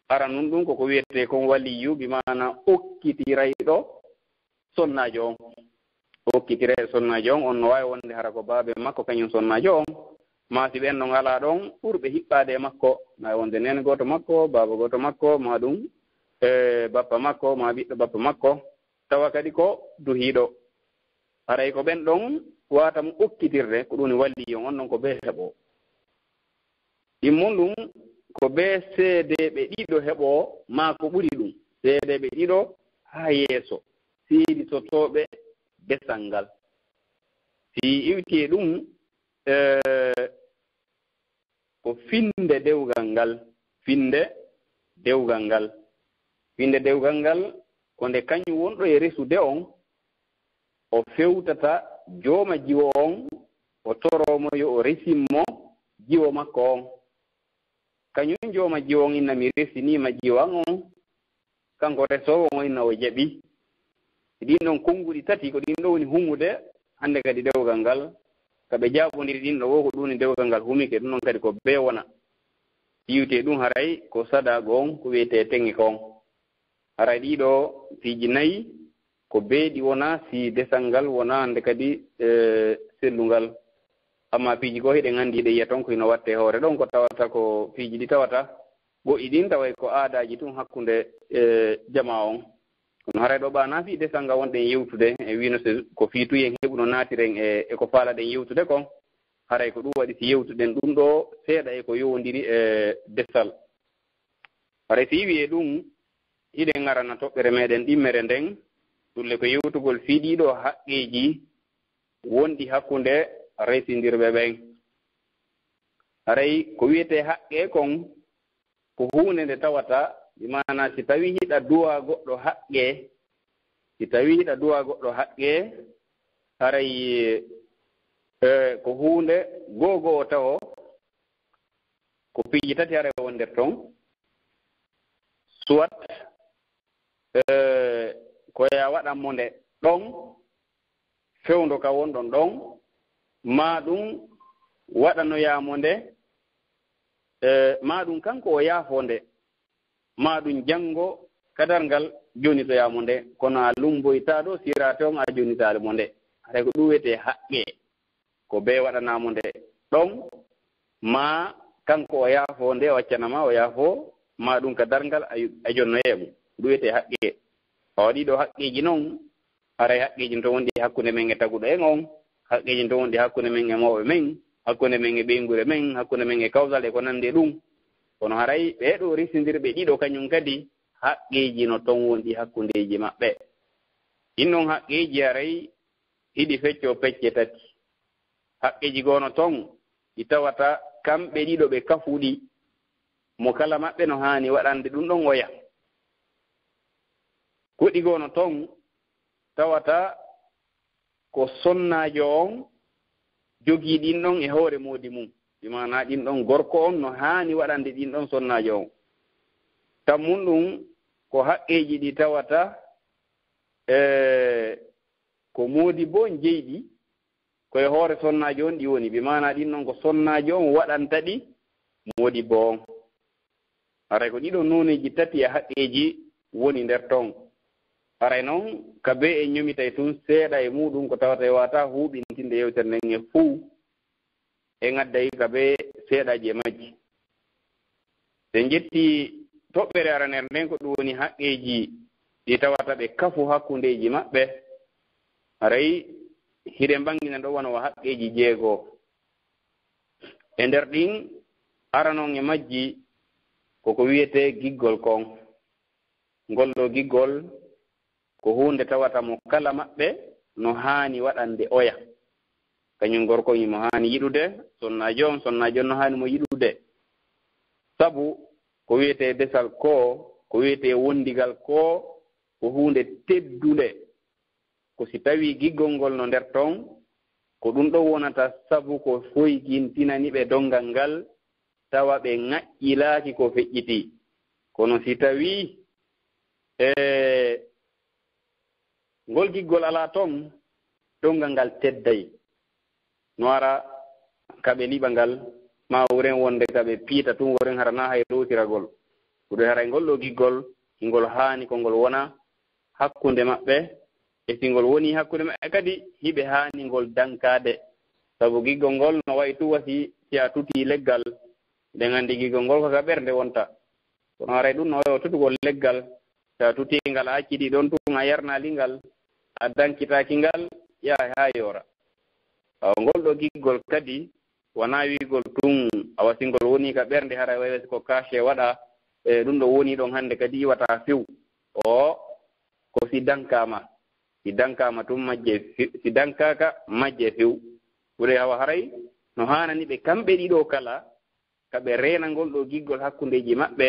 Aranun ɗum ko ko wiyetee kon waliyyu, bi maana okkitirayɗo sonnaajo on. Okkitira e sonnaajo on, on no waawi wonde hara ko baabe makko kañum sonnaajo on. Maa si ɓen ɗon alaa ɗon, ɓurɓe hiɓɓaade e makko, no waawi wonde neene gooto makko, baaba gooto makko, maa ɗum, e, bappa makko, maa ɓiɗɗo bappa makko, tawa kadi ko duhiiɗo. Haray ko ɓen ɗon waata mo okkitirde, ko ɗum woni waliyyu on, on ɗon ko bee heɓo. Ɗimmun ɗum ko bee seedeeɓe ɗiɗo heɓoo, maa ko ɓuri ɗum, seedeeɓe ɗiɗo haa yeeso, seeditotooɓe desal ngal. Si iwti e ɗum, eh, ko finnde dewgal ngal, finnde dewgal ngal. Finnde dewgal ngal, ko nde kañum wonɗo e resude on, o fewtata jooma jiwo on, o toroo mo yo o resin mo jiwo makko on. Kañum jooma jiwo on inna mi resinii ma jiwo an on, kanko resoowo on inna o jaɓi. Ɗin ɗon konnguɗi tati, ko ɗin ɗon woni humude hannde kadi dewgal ngal. Ka ɓe jaaɓondiri ɗin ɗo woo ko ɗum woni dewgal ngal humike, ɗum ɗon kadi ko bee wona. Iwte ɗum haray ko sadaago on, ko wiyetee teŋe kon. Haray ɗii ɗoo piiji nayi, ko bee ɗi wona si desal ngal wona hannde kadi, eh, sellungal. Amma piiji goo hiɗen anndi ɗe yiya ton ko hino watte hoore ɗon, ko tawata ko piiji ɗi tawata goɗɗi ɗin taway ko aadaaji tun hakkunde, eh, jamaa on. Kono haray ɗoo ɓaanaa fii desal ngal wonɗen yewtude, e wiino se ko fii tun en heɓuno naatiren e, e ko faalaɗen yewtude kon. Haray ko ɗum waɗi si yewtuɗen ɗum ɗoo seeɗa e ko yowondiri e desal. Haray si iwi e ɗum, hiɗen arana toɓɓere meɗen ɗimmere nden, ɗum le ko yewtugol fii ɗii ɗoo haqqeeji wonɗi hakkunde resindirɓe ɓen. Haray ko wiyetee haqqee kon, ko huunde nde tawata, bi maanaa si tawii hiɗa duwaa goɗɗo haqqee, si tawii hiɗa duwaa goɗɗo haqqee, haray, eh, ko huunde goo goo tawo, ko piiji tati haray won nder ton. Soit, eh, ko yaa waɗan mo nde ɗon, fewndo ka wonɗon ɗon, maa ɗum waɗanoyaa mo nde, eh, maa ɗum kanko o yaafoo nde, maa ɗum janngo ka darngal jonnitoyaa mo nde, kono a lummboytaa ɗoo siraate on a jonnitaali mo nde. Haray ko ɗum wiyetee haqqee. Ko bee waɗanaa mo nde ɗon, maa kanko o yaafoo nde, o accana ma, o yaafoo ma ɗum ka darngal, a, a jonnoyee mo. Ɗum wiyetee haqqee. Ɓaawo ɗii ɗoo haqqeeji non, haray haqqeeji no to wonɗi hakkunde men e taguɗo en on, haqqeeji no to wonɗi hakkunde men e mawɓe men, hakkunde men e ɓeynguure men, hakkunde men e kawsal e ko nanndi e ɗum. Kono haray ɓee ɗoo resindirɓe ɗiɗo kañum kadi, haqqeeji no ton wonɗi hakkundeeji maɓɓe. Ɗin ɗon haqqeeji haray hiɗi feccoo pecce tati. Haqqeeji goo no ton, ɗi tawata kamɓe ɗiɗo ɓe kafuɗi, mo kala maɓɓe no haani waɗande ɗum ɗon oya. Goɗɗi goo no ton, tawata ko sonnaajo on jogii ɗin ɗon e hoore moodi mum. Bi maanaa ɗin ɗon gorko on no haani waɗande ɗin ɗon sonnaajo on. Tammun ɗum ko haqqeeji ɗi tawata, e, ko moodibbo on jeyɗi, ko e hoore sonnaajo on ɗi woni. Bi maanaa ɗin ɗon ko sonnaajo on waɗanta ɗi moodibbo on. Haray ko ɗiɗo nooneeji tati e haqqeeji woni nder ton. Haray non, ka bee en ñomitay tun seeɗa e muuɗum ko tawata e waawataa huuɓintinde yewtere nden e fuu. En adday ka bee seeɗaaji e majji. Sen ƴetti toɓɓere aranere nden, ko ɗum woni haqqeeji ɗi tawata ɓe kafu hakkundeeji maɓɓe. Haray hiɗen ɓangina ɗo wano wa haqqeeji jeego. E nder ɗin, aranon e majji ko ko wiyetee giggol kon. Ngol ɗoo giggol ko huunde tawata mo kala maɓɓe no haani waɗande oya. Kañum gorko on himo haani yiɗude sonnaajo on, sonnaajo on no haani mo yiɗude. Sabu ko wiyetee desal koo, ko wiyetee wondigal koo, ko huunde teddunde. Ko si tawii giggol ngol no nder ton, ko ɗum ɗon wonata sabu ko foygintinani ɓe donngal ngal, tawa ɓe ŋaƴƴilaaki ko feƴƴitii. Kono si tawii, e, ngol giggol alaa ton, donngal ngal tedday. No ara ka ɓe liɓa ngal, maa wuren wonde ka ɓe piita tun, wuren hara naa hay ɗowtiragol. Ko ɗum haray ngol ɗoo giggol, ngol haani ko ngol wona hakkunde maɓɓe, e si ngol wonii hakkunde maɓɓe kadi, hiɓe haani ngol dankaade. Sabu giggol ngol no wayi tun wa si, si a tutii leggal, ɗen anndi giggol ngol ko ka ɓernde wonta. Kono haray ɗum no wayi o tutugol leggal, si a tutii ngal, a acciti ɗon tun, a yarnaali ngal, a dankitaaki ngal, yaa haa yoora. Awa ngol ɗoo giggol kadi, wanaa wi'ugol tun, awa si ngol wonii ka ɓernde, haray wayi si ko kaashe waɗa, e ɗum ɗoo wonii ɗon hannde kadi iwata few. O, ko si dankaama. Si dankaama tun majje fi-, si dankaaka majje few. Ɓuri hawa haray no haanani ɓe kamɓe ɗiɗo kala, ka ɓe reena ngol ɗoo giggol hakkundeeji maɓɓe,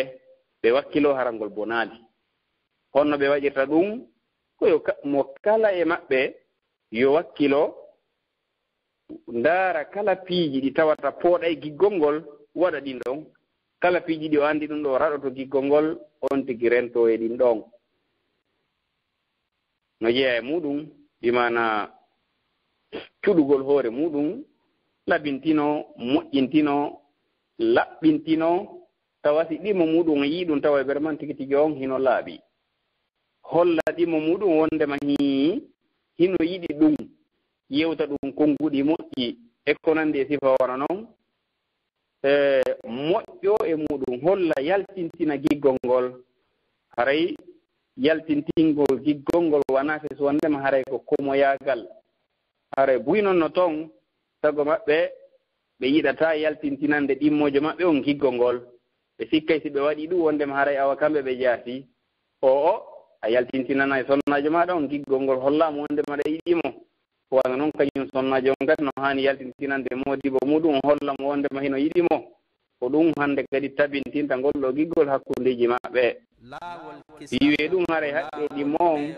ɓe wakkiloo hara ngol bonaali. Honno ɓe waɗirta ɗun? Ko yo ka-, mo kala e maɓɓe yo wakkilo, ndaara kala piiji ɗi tawata pooɗay giggol ngol, waɗa ɗin ɗon. Kala piiji ɗi o anndi ɗun ɗoo raɗoto giggol ngol, on tigi rentoo e ɗin ɗon. No jeyaa e muuɗun, bi maanaa cuɗugol hoore muuɗun, labintinoo, moƴƴintinoo, laɓɓintinoo, tawa si ɗimo muuɗun o yi'i ɗun, tawa e bere man tigi tigi on hino laaɓi. Holla ɗimo muuɗun wondema hii, hino yiɗi ɗun, yewta ɗun konnguɗi moƴƴi, e ko nanndi e sifa wano non. E moƴƴo e muuɗun, holla yaltintina giggol ngol. Haray yaltintingol giggol ngol wanaa fes wondema haray ko komoyaagal. Haray buy non no ton, sago maɓɓe, ɓe yiɗataa yaltintinande ɗimmoojo maɓɓe on giggol ngol. Ɓe sikkay si ɓe waɗii ɗun wondema haray awa kamɓe ɓe jaasi. O'o, a yaltintinanay sonnaajo maaɗa on giggol ngol, hollaama wondema aɗa yiɗi mo. Ko wano non kañun sonnaajo on kadi no haani yaltintinande moodibo muuɗun, o holla mo wondema hino yiɗi mo. Ko ɗun hande kadi tabintinta ngol ɗoo giggol hakkundeeji maɓɓe. Si wi'ee ɗun haray haqqee ɗimmo on,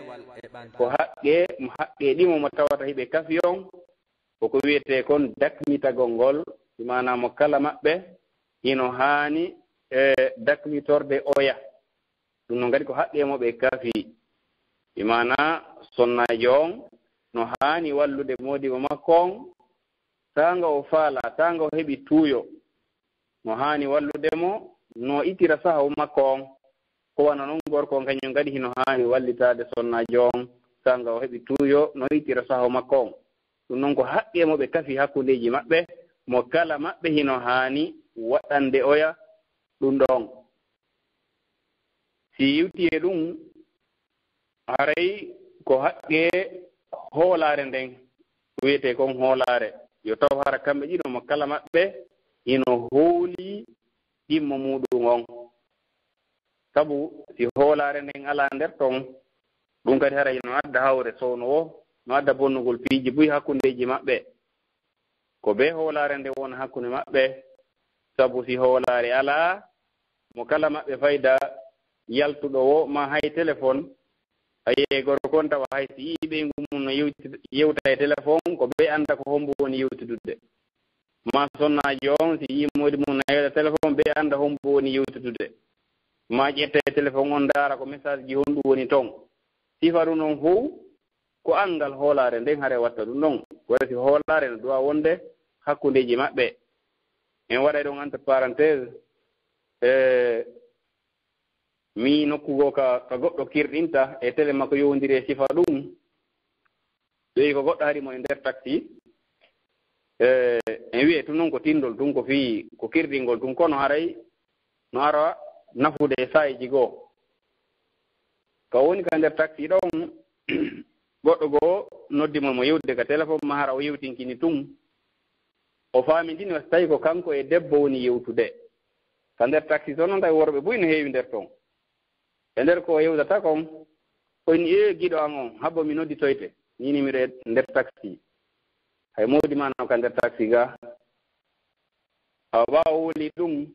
ko haqqee, haqqee ɗimo mo tawata hiɓe kafi on, ko ko wi'etee kon dakmitagol ngol, bi maanaa mo kala maɓɓe hino haani, e, dakmitorde oya. Ɗun non kadi ko haqqee mo ɓe kafi. Bi maanaa sonnaajo on no haani wallude moodibo makko on, saanga o faalaa, saanga o heɓi tuuyo, no haani wallude mo, no ittira saho makko on. Ko wano non gorko on kañun kadi hino haani wallitaade sonnaajo on, saanga o heɓi tuuyo, no ittira saho makko on. Ɗun non ko haqqee mo ɓe kafi hakkundeeji maɓɓe, mo kala maɓɓe hino haani waɗande oya ɗun ɗon. Si iwtii e ɗun, haray ko haqqee hoolaare nden, ko wi'etee kon hoolaare. Yo taw hara kamɓe ɗiɗo mo kala maɓɓe hino hoolii ɗimmo muuɗun on. Sabu si hoolaare nden alaa nder ton, ɗun kadi haray hino adda hawre sowno woo, no adda bonnugol piiji buy hakkundeeji maɓɓe. Ko bee hoolaare nden wona hakkunde maɓɓe, sabu si hoolaare alaa, mo kala maɓɓe fayda yaltuɗo woo, maa hay telefon, a yi'ay gorko on tawa hay si yi'ii ɓeyngu mun no yewti-, yewta e telefon, ko bee annda ko hombo woni yewtudude. Maa sonnaajo on, si yi'ii moodi mun no yewta telefon, bee annda hombo woni yewtudude. Maa ƴetta e telefon on, ndaara ko message ji honɗun woni ton. Sifa ɗun on fow, ko anngal hoolaare nden haray watta ɗun ɗon. Ko resi hoolaare no duwa wonde hakkundeeji maɓɓe. En waɗay ɗon entre parenthèse, e, mi nokku goo ka, ka goɗɗo kirɗinta e tele makko yowondiri e sifa ɗun. Ɓeyi ko goɗɗo hari mo e nder taxi. E, en wi'ay tun non ko tindol tun, ko fii ko kirɗingol tun, kono haray no ara nafude e saa'iiji goo. Ka woni ka nder taxi ɗon, goɗɗo goo noddi mo, mo yewtude ka telefon, maa hara o yewtinkini tun. O faamindini o si tawi ko kanko e debbo woni yewtude. Ka nder taxi ton non tawi worɓe buy no heewi nder ton. E nder ko o yewtata kon, o inni, "Ee, giɗo an on, habbo mi nodditoyte." Ni ni miɗo e nder taxi. Hay moodi maa no ka nder taxi ga. Awa ɓaawo wuli ɗun,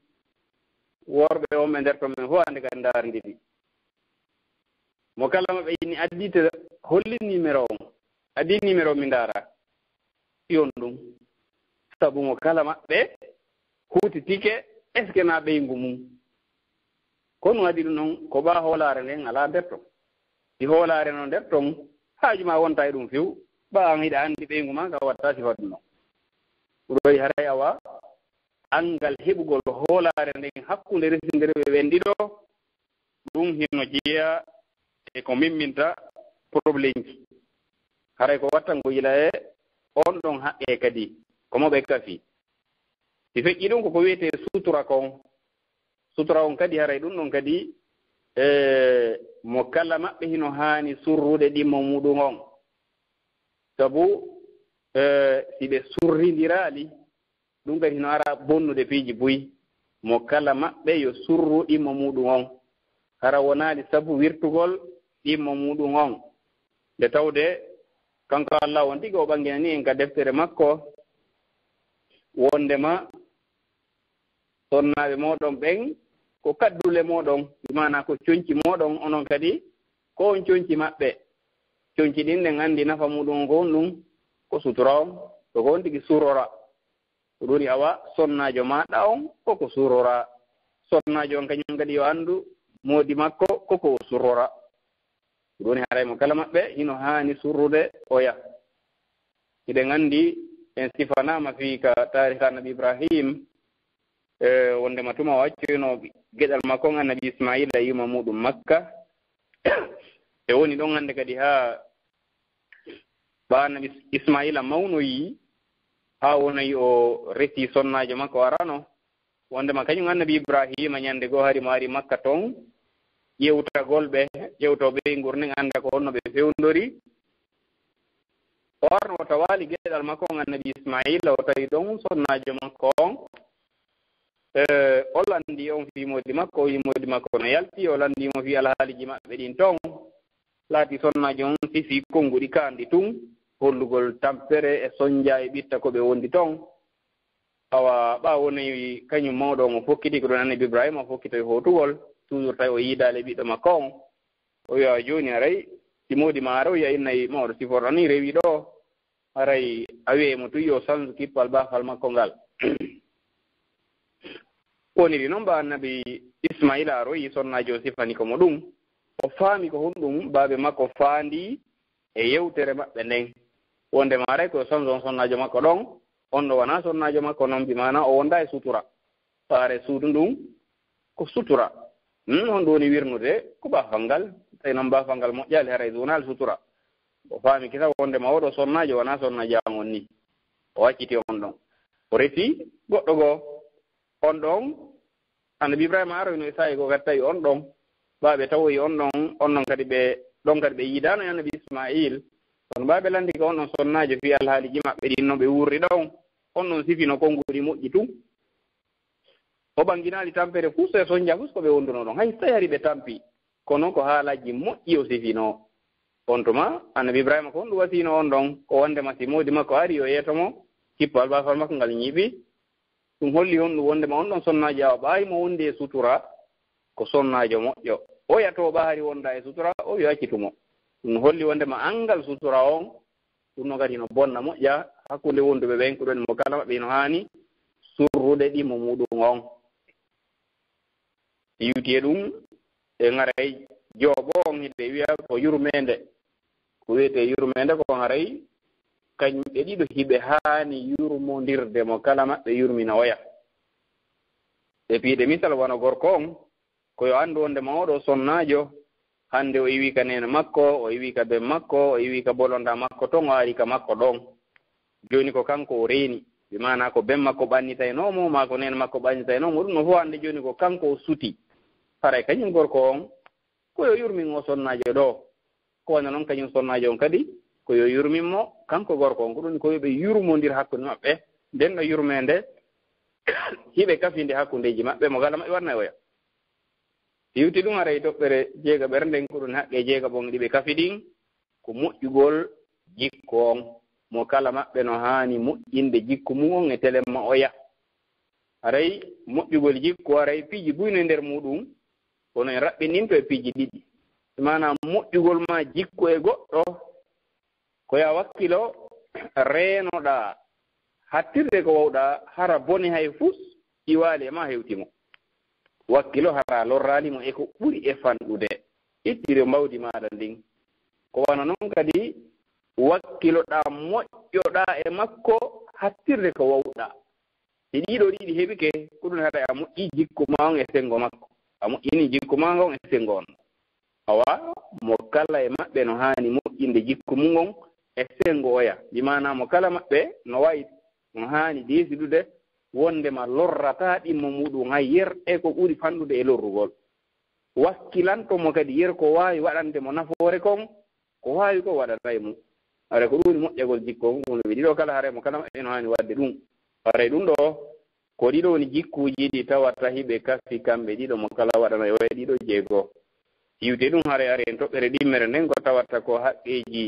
worɓe wonɓe nder ton ɓen fow hannde kadi ndaarindiri. Mo kala maɓɓe inni, "Addi te-, hollin numéro on. Addi numéro mi ndaara." Ɗiyon ɗun. Sabu mo kala maɓɓe huutitike, est-ce que na ɓeyngu mun? Ko ɗun addi ɗun non, ko ɓaa hoolaare nden alaa nder ton. Si hoolaare non nder ton, haaju maa wontaa e ɗun few. Ɓaa an hiɗa anndi ɓeyngu maa, ka watta sifa ɗun non. Ɗoy haray awa, anngal heɓugol hoolaare nden hakkunde resindereɓe ɓen ɗiɗo, ɗun hino jeyaa e ko mimminta problemji. Haray ko watta ngo yila e on ɗon haqqee kadi, ko mo ɓe kafi. Si feƴƴi ɗun, ko ko wi'etee sutura kon. Sutura on kadi, haray ɗun ɗon kadi, e, mo kala maɓɓe hino haani surrude ɗimmo muuɗun on. Sabu, e, si ɓe surrindiraali, ɗun kadi hino ara bonnude piiji buy. Mo kala maɓɓe yo surru ɗimmo muuɗun on. Hara wonaali sabu wirtugol ɗimmo muuɗun on. Nde tawde kanko Allah on tigi o ɓanginani en ka deftere makko, wondema sonnaaɓe mooɗon ɓen ko kaddule mooɗon, bi maana ko conci mooɗon, onon kadi ko on conci maɓɓe. Conci ɗin ɗen anndi nafa muɗum ko honɗum, ko sutura on, ko ko on tigi surrora. Ko ɗum woni awa sonnaajo maaɗa on ko ko surrora. Sonnaajo on kañum kadi yo anndu moodi makko ko ko o surrora. Ko ɗum woni haray mo kala maɓɓe hino haani surrude oya. Hiɗen anndi en sifanaama fii ka taarika Annabi Ibrahim, e, wondema tuma o accoyno geɗal makko on Annabi Ismaila e yuma muɗum Makka. E woni ɗon hannde kadi haa ɓaa Annabi Ismaila mawnoyi, haa wonoyi o resi sonnaajo makko arano. Wondema kañum Annabi Ibrahima ñande goo hari mo ari Makka ton, ƴewtagol ɓe, ƴewto ɓe ngurndan annda ko honno ɓe fewndori. O arno o tawaali geɗal makko on Annabi Ismaila, o tawi ɗon sonnaajo makko on. E, o lanndii on fii moodi makko, o wi'i moodi makko no yalti, o lanndii mo fii alhaaliji maɓɓe ɗin ton. Laati sonnaajo on sifi konnguɗi kaanɗi tun, hollugol tampere e sonja e ɓitta ko ɓe wondi ton. Awa ɓaawo nayi kañum mawɗo on o fokkiti, ko ɗon Annabi Ibrahima o fokkitoy hootugol, toujours tawi o yiidaali ɓiɗɗo makko on. O wi'a jooni haray, si moodi maa ara o yi'a innayi mawɗo siforɗo ni rewi ɗoo, haray a wi'ay mo tun yo sansu kippal baafal makko ngal. Woniri non ɓaa Annabi Ismaila aroyi sonnaajo on sifani ko mo ɗum. O faami ko honɗum baabe makko faandii e yewtere maɓɓe nden. Wondema haray ko yo sansu on sonnaajo makko ɗon, on ɗo wanaa sonnaajo makko non, bi maana o wondaa e sutura. Faare suudu ndun ko sutura. Hmm, honɗum woni wirnude? Ko baafal ngal. Tawi non baafal ngal moƴƴaali, haray duunaali sutura. O faami kisa wondema oo ɗoo sonnaajo wanaa sonnaajo an on ni. O acciti on ɗon. O resi goɗɗo goo. On ɗon, Annabi Ibrahima aroyno e saa'i goo kadi tawi on ɗon. Ɓaa ɓe tawoyi on ɗon, on ɗon kadi ɓe, ɗon kadi ɓe yiidaano e Annabi Ismail. Kono ɓaa ɓe lanndike on ɗon sonnaajo fii alhaaliji maɓɓe ɗin no ɓe wuurri ɗon. On ɗon sifino konnguɗi moƴƴi tun. O ɓanginaali tampere fus e sonja fus ko ɓe wonduno ɗon. Hay so tawi hari ɓe tampi, kono ko haalaaji moƴƴi o sifinoo. On tuma, Annabi Ibrahima ko honɗum wasiino on ɗon? Ko wondema si moodi makko ari, yo yeeto mo, kippal baafal makko ngal ñiiɓi. Ɗum holli honɗum? Wondema on ɗon sonnaajo awa ɓaawi mo wonde e sutura, ko sonnaajo moƴƴo. Oya to ɓaa hari wonda e sutura, o yo accitu mo. Ɗum holli wondema anngal sutura on, ɗum no kadi no bonna moƴƴa hakkunde wonduɓe ɓen, ko ɗum mo kala maɓɓe hino haani surrude ɗimmo muɗum on. Iwti e ɗum, e ŋaray jooɓo on hiɗe wi'a ko yurmeende. Ko wi'etee yurmeende ko ŋaray kañum ɓe ɗiɗo hiɓe haani yurmondirde, mo kala maɓɓe yurmina oya. E piide misal wano gorko on, ko yo anndu wonde ma oɗo sonnaajo, hannde o iwi ka neene makko, o iwi ka ben makko, o iwi ka bolonda makko ton, o ari ka makko ɗon. Jooni ko kanko o reeni, bi maana ko ben makko ɓannitaynoo mo, maa ko neene makko ɓannitaynoo mo, ɗum no fof hannde jooni ko kanko o suti. Haray kañum gorko on, ko yo yurmin o sonnaajo ɗo. Ko wano non kañum sonnaajo on kadi, ko yo yurmin mo, kanko gorko on. Ko ɗum ko yo ɓe yurmondir hakkunde maɓɓe, nden ɗo yurmeende, hiɓe kafinde hakkundeeji maɓɓe, mo kala maɓɓe waɗna e oya. Iwti ɗum haray toɓɓere jeegaɓere nden, ko ɗum haqqe jeegaɓon ɗi ɓe kafi ɗin, ko moƴƴugol jikku on. Mo kala maɓɓe no haani moƴƴinde jikku mum on e telemma oya. Haray moƴƴugol jikku, haray piiji buy no e nder muɗum, kono en raɓɓininto e piiji ɗiɗi. Maanaam moƴƴugol ma jikku e goɗɗo, ko yo a wakkilo reenoɗaa, hattirde ko wawɗaa, hara bone hay fus iwaali e ma hewti mo. Wakkilo hara lorraali mo e ko ɓuri e fanɗude. Ittiri mbawdi maaɗa ndin. Ko wano non kadi wakkiloɗaa, moƴƴoɗaa e makko, hattirde ko wawɗaa. Si ɗiɗo ɗiɗi heɓike, ko ɗum haɗa a moƴƴi jikku ma on e senngo makko. A moƴƴini jikku ma on e senngo on. Awa, mo kala e maɓɓe no haani moƴƴinde jikku mum on e senngo oya. Bi maana mo kala maɓɓe no wayi, no haani deesidude wondema lorrataa ɗimmo muɗum hay yer e ko ɓuri fanɗude e lorrugol. Wakkilanto mo kadi yer ko waawi waɗande mo nafoore kon, ko waawi ko waɗanay mo. Haray ko ɗum woni moƴƴagol jikku on, kono ɓe ɗiɗo kala haray mo kala maɓɓe no haani waɗde ɗum. Haray ɗum ɗo, ko ɗiɗo woni jikkuuji ɗi tawata hiɓe kafi kamɓe ɗiɗo, mo kala waɗana e oya ɗiɗo jeego. Iwte ɗum haray ari en toɓɓere ɗimmere nden ko tawata ko haqqeeji,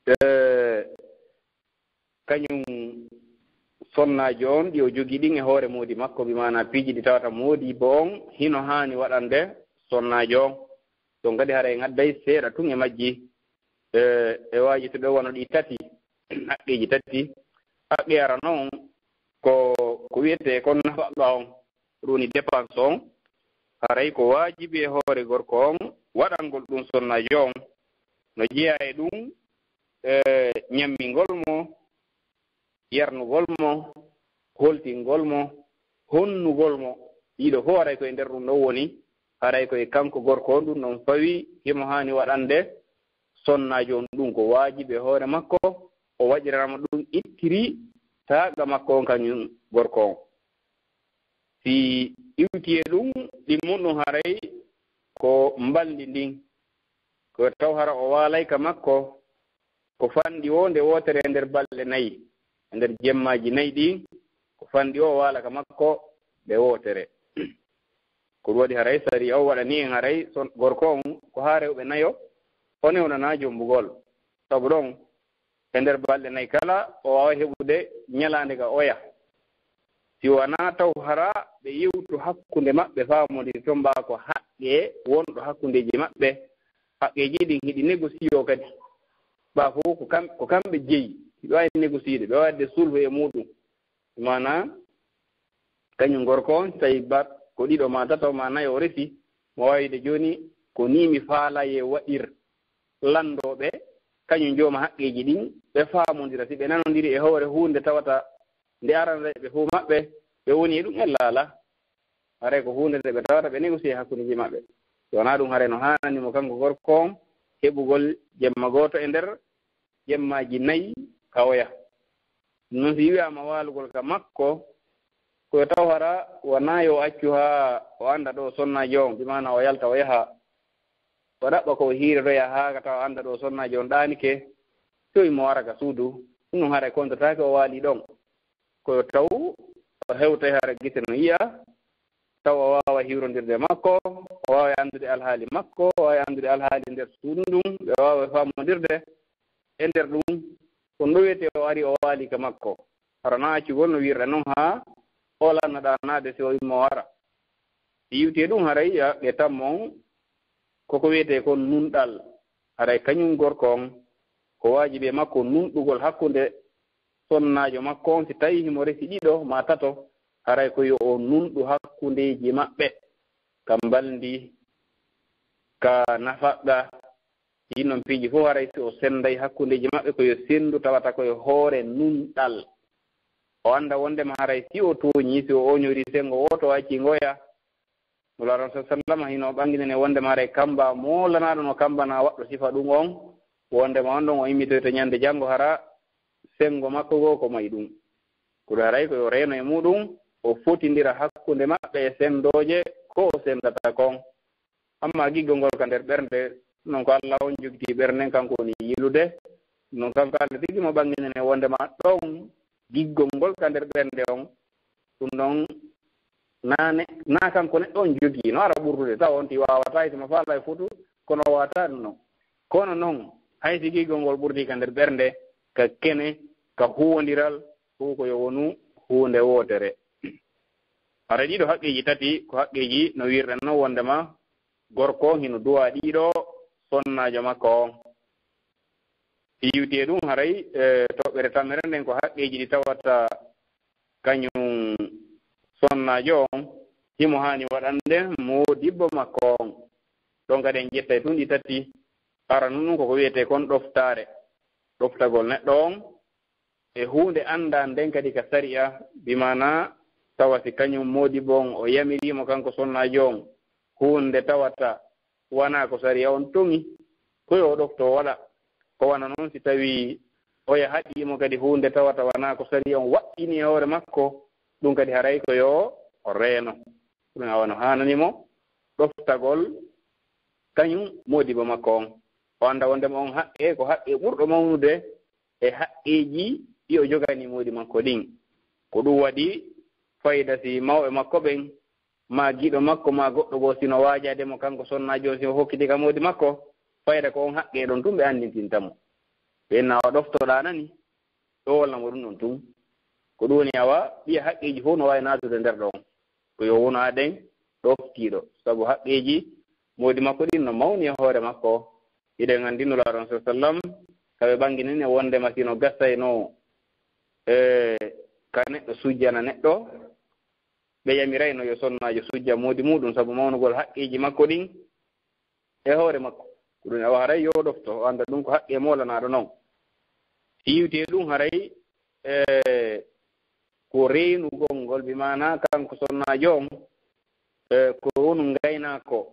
eh, kañum sonnaajo on ɗi o jogii ɗin e hoore moodi makko, bi maanaa piiji ɗi tawata moodi bo on hino haani waɗande sonnaajo on. Ɗon kadi haray en adday seeɗa tun e majji. E, e waajitude wano ɗi tati, haqqeeji tati. Haqqe arano on ko, ko wi'etee kon nafaqa on, ɗum woni dépense on. Haray ko waajibi e hoore gorko on waɗangol ɗum sonnaajo on. No jeyaa e ɗum, e, ñammingol mo, yarnugol mo, holtingol mo, honnugol mo. Ɗiɗo fof haray ko e nder ɗum ɗon woni, haray ko e kanko gorko on ɗum ɗon fawi, himo haani waɗande sonnaajo on ɗum ko waajibi e hoore makko, o waɗirana mo ɗum ittiri taaqa makko on kañum gorko on. Si iwti e ɗum, ɗimmun ɗum haray ko mbalndi ndin. Ko taw hara o waalay ka makko, ko fanɗi o nde wootere e nder balɗe nayi. E nder jemmaaji nayi ɗin, ko fanɗi o waala ka makko nde wootere. Ko ɗum waɗi haray sariya o waɗani en haray son-, gorko on ko haa rewɓe nayo, o newnanaa jombugol. Sabu ɗon, e nder balɗe nayi kala, o waaway heɓude ñalaande ka oya. Si wanaa taw hara ɓe yewtu hakkunde maɓɓe, faamondiri ton mbaa ko haqqe wonɗo hakkundeeji maɓɓe. Haqqeeji ɗin hiɗi négocier o kadi. Mbaa fof ko kam-, ko kamɓe jeyi. Hiɓe waawi négocier, ɓe waawi waɗde sulhu e muuɗum. Maanaa, kañum gorko on, si tawi ba-, ko ɗiɗo maa tato maa nayo o resi, mo waawi wi'ude jooni, ko nii mi faalaa yo waɗir. Lanndooɓe, kañum jooma haqqeeji ɗin, ɓe faamondira. Si ɓe nanondiri e hoore huunde tawata nde arana ɓe fof maɓɓe, ɓe woni e ɗum ella alaa. Haray ko huunde nde ɓe tawata ɓe négocier hakkundeeji maɓɓe. Si wanaa ɗum, haray no haanani mo kanko gorko on heɓugol jemma gooto e nder jemmaaji nayi ka oya. Ɗum noon, si wi'aama waalugol ka makko, ko yo taw hara wanaa yo accu haa o annda ɗo sonnaajo on, bi maanaa o yalta o yaha, o ɗaɓɓa ko o hiirotoya haa ka tawa annda ɗo sonnaajo on ɗaanike, so mo wara ka suudu, ɗum ɗum haray kontotaake o waali ɗon. Ko yo taw o hewta e hara gite no yi'a, taw o waawa hiwrondirde e makko, o waawa anndude alhaali makko, o waawa anndude alhaali nder suudu ndun, ɓe waawa faamondirde e nder ɗum. Ko nde wiyetee o ari o waali ka makko. Hara na accugol no wi'irɗen non haa o lannaɗaa naade si o immo o ara. Iwti e ɗum haray haqqe tammo on, ko ko wiyetee kon nunɗal. Haray kañum gorko on, ko waajibi e makko nunɗugol hakkunde sonnaajo makko on, si tawii himo resi ɗiɗo maa tato, haray ko yo o nunɗu hakkundeeji maɓɓe, ka mbalndi, ka nafaqa, ɗin non piiji fof haray si o sennday hakkundeeji maɓɓe, ko yo senndu tawata ko e hoore nunɗal. O annda wonndema haray si o tooñii, si o ooñorii senngo wooto, o accii ngoya, Nulaaɗo on sallallahu alaihi wasallam hino ɓanginani wonndema haray kamba moolanaaɗo no kambanaa waɗɗo sifa ɗum on, wonndema on ɗon o immitoyto ñande janngo hara senngo makko goo ko mayi ɗum. Ko ɗum haray ko yo reeno e muuɗum, o fotindira hakkunde maɓɓe e senndooje ko o senndata kon. Amma giggol ngol ka nder ɓernde, non ko Allah on jogitii ɓernden, kanko woni yilude. Non kanko Allah tigi mo ɓanginani wonndema ɗon giggol ngol ka nder ɓernde on, ɗum ɗon na ne-, na kanko neɗɗo on jogii, no ara ɓurdude, tawa on ti waawataa, hay si mo faalaa e fotu, kono o waawataa ɗum ɗon. Kono non, hay si giggol ngol ɓurdii ka nder ɓernde, ka kene, ka huwondiral, fof ko yo wonu huunde wootere. Hara ɗiɗo haqqeeji tati, ko haqqeeji no wi'irɗen non wonndema gorko on hino duwaa ɗiɗo sonnaajo makko on. Iwti e ɗum haray, e, toɓɓere tammere nden ko haqqeeji ɗi tawata kañum sonnaajo on himo haani waɗande moodibbo makko on. Ɗon kadi en ƴettay tun ɗi tati. Aranu ɗum ko ko wiyetee kon ɗoftaare. Ɗoftagol neɗɗo on e huunde anndaa nden kadi ka sariya, bi maanaa tawa si kañum moodibbo on o yamiriimo kanko sonnaajo on huunde tawata wanaa ko sariya on toŋi, ko yo o ɗofto o waɗa. Ko wano non si tawii oya haɗiimo kadi huunde tawata wanaa ko sariya on waɗɗini e hoore makko, ɗum kadi haray ko yo o reeno. Ɗum a wano haanani mo ɗoftagol kañum moodibbo makko on. O annda wonndema on haqqe ko haqqe ɓurɗo mawnude e haqqeeji ɗi o jogani moodi makko ɗin. Ko ɗum waɗi fayda si mawɓe makko ɓen maa giɗo makko, maa goɗɗo goo, si no waajaade mo kanko sonnaajo on, si o hokkiti ka moodi makko, fayda ko on haqqee ɗon tun ɓe anndintinta mo. Ɓe inna o ɗoftoɗaa nani, ɗo walla mo ɗun ɗon tun. Ko ɗun woni awa, ɓiya haqqeeji fow no waawi naatude nder ɗon. Ko yo wonu aden ɗoftiiɗo, sabu haqqeeji moodi makko ɗin no mawni e hoore makko. Hiɗen anndi Nulaaɗo on, sallallahu alaihi wasallam, ka ɓe ɓanginani wondema si no gasayno, e, ka neɗɗo sujjana neɗɗo, ɓe yamirayno yo sonnaajo sujja moodi muuɗum sabu mawnugol haqqeeji makko ɗin e hoore makko. Ko ɗun awa haray yo ɗofto, o annda ɗun ko haqqee moolanaaɗo non. Si iwtii ɗun haray, e, ko reenugol ngol, bi maanaa kanko sonnaajo on, e, ko wonu ngaynaako.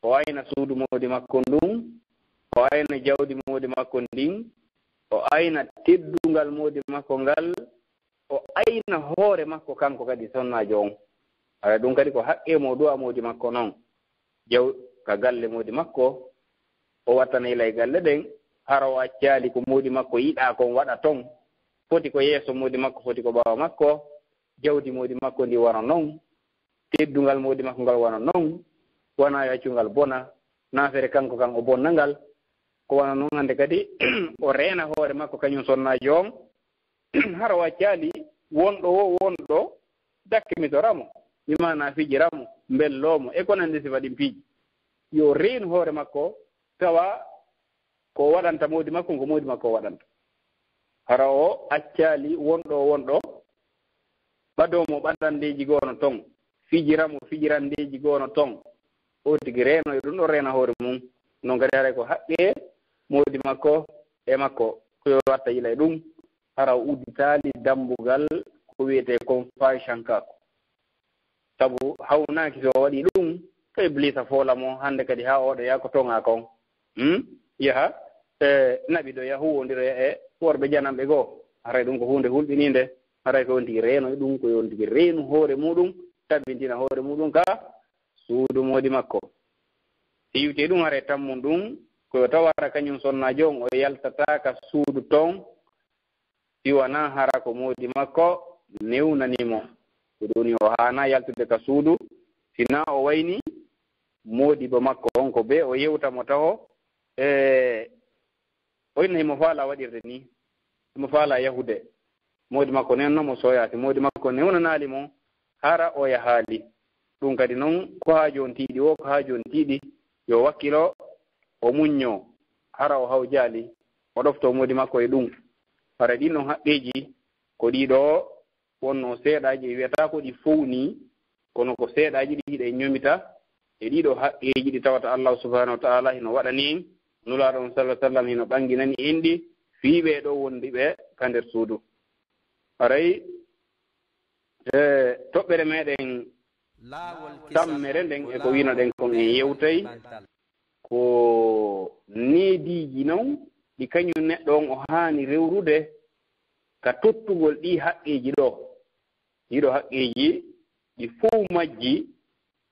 O ayna suudu moodi makko ndun, o ayna jawdi moodi makko ndin, o ayna teddungal moodi makko ngal, o ayna hoore makko kanko kadi sonnaajo on. Hara ɗun kadi ko haqqee mo o du'a moodi makko non. Jaw ka galle moodi makko, o wattanay lay galle ɗen, hara o accaali ko moodi makko yiɗaa kon waɗa ton, foti ko yeeso moodi makko, foti ko ɓaawo makko, jawdi moodi makko ndi wano non, teddungal moodi makko ngal wano non, wanaa yo accu ngal bona, naa feere kanko kan o bonna ngal, ko wano non hannde kadi o reena hoore makko kañun sonnaajo on, hara o accaali wonɗo woo wonɗo dakkimitora mo, bi maanaa fijira mo, mbelloo mo, e ko nanndi sifa ɗin piiji. Yo reenu hoore makko, tawa ko o waɗanta moodi makko, ko moodi makko o waɗanta. Hara o accaali wonɗo wonɗo, ɓadoo mo ɓadandeeji goo no ton, fijira mo fijirandeeji goo no ton. O tigi reeno e ɗun ɗon reena hoore mun. Non kadi haray ko haqqee moodi makko e makko, ko yo watta yila e ɗun. Hara o udditaali dambugal ko wi'etee kon fahishankaaku. Sabu hawnaaki si o waɗii ɗun, to Ibliisa foola mo hannde kadi haa o waɗoya ko toŋaa kon. Hmm? Yaha, e, naɓidoya, huuwondiroya e worɓe jananɓe goo. Haray ɗun ko huunde hulɓiniinde. Haray ko yo on tigi reeno e ɗun, ko yo on tigi reenu hoore muuɗum, tabbintina hoore muuɗum ka suudu moodi makko. Si iwtii ɗun, haray tammun ɗun, ko yo taw hara kañun sonnaajo on o yaltataa ka suudu ton, si wanaa hara ko moodi makko newnani mo. Ko ɗun woni o haanaa yaltude ka suudu, si naa o wayni moodibbo makko on ko bee o yewta mo taho, e, o inna himo faalaa waɗirde nii, himo faalaa yahude. Moodi makko nenno mo soyaa, si moodi makko newnanaali mo, hara o yahaali. Ɗun kadi non, ko haaju on tiiɗi woo, ko haaju on tiiɗi, yo wakkilo, o muññoo, hara o hawjaali, o ɗoftoo moodi makko e ɗun. Hara ɗin non haqqeeji ko ɗii ɗoo wonnoo seeɗaaji, e wi'ataa ko ɗi fow nii, kono ko seeɗaaji ɗi hiɗen ñomita e ɗii ɗoo haqqeeji ɗi tawata Allaahu subhaanahu wa ta'aalaa hino waɗani en, Nulaaɗo on, sallallaahu alayhi wa sallam, hino ɓanginani en ɗi fii ɓee ɗoo wonduɓe ka nder suudu. Haray, e, toɓɓere meɗen tammere nden e ko winoɗen kon en yewtay, ko neediiji non ɗi kañun neɗɗo on o haani rewrude ka tottugol ɗii haqqeeji ɗoo. Ɗii ɗoo haqqeeji ɗi fow majji,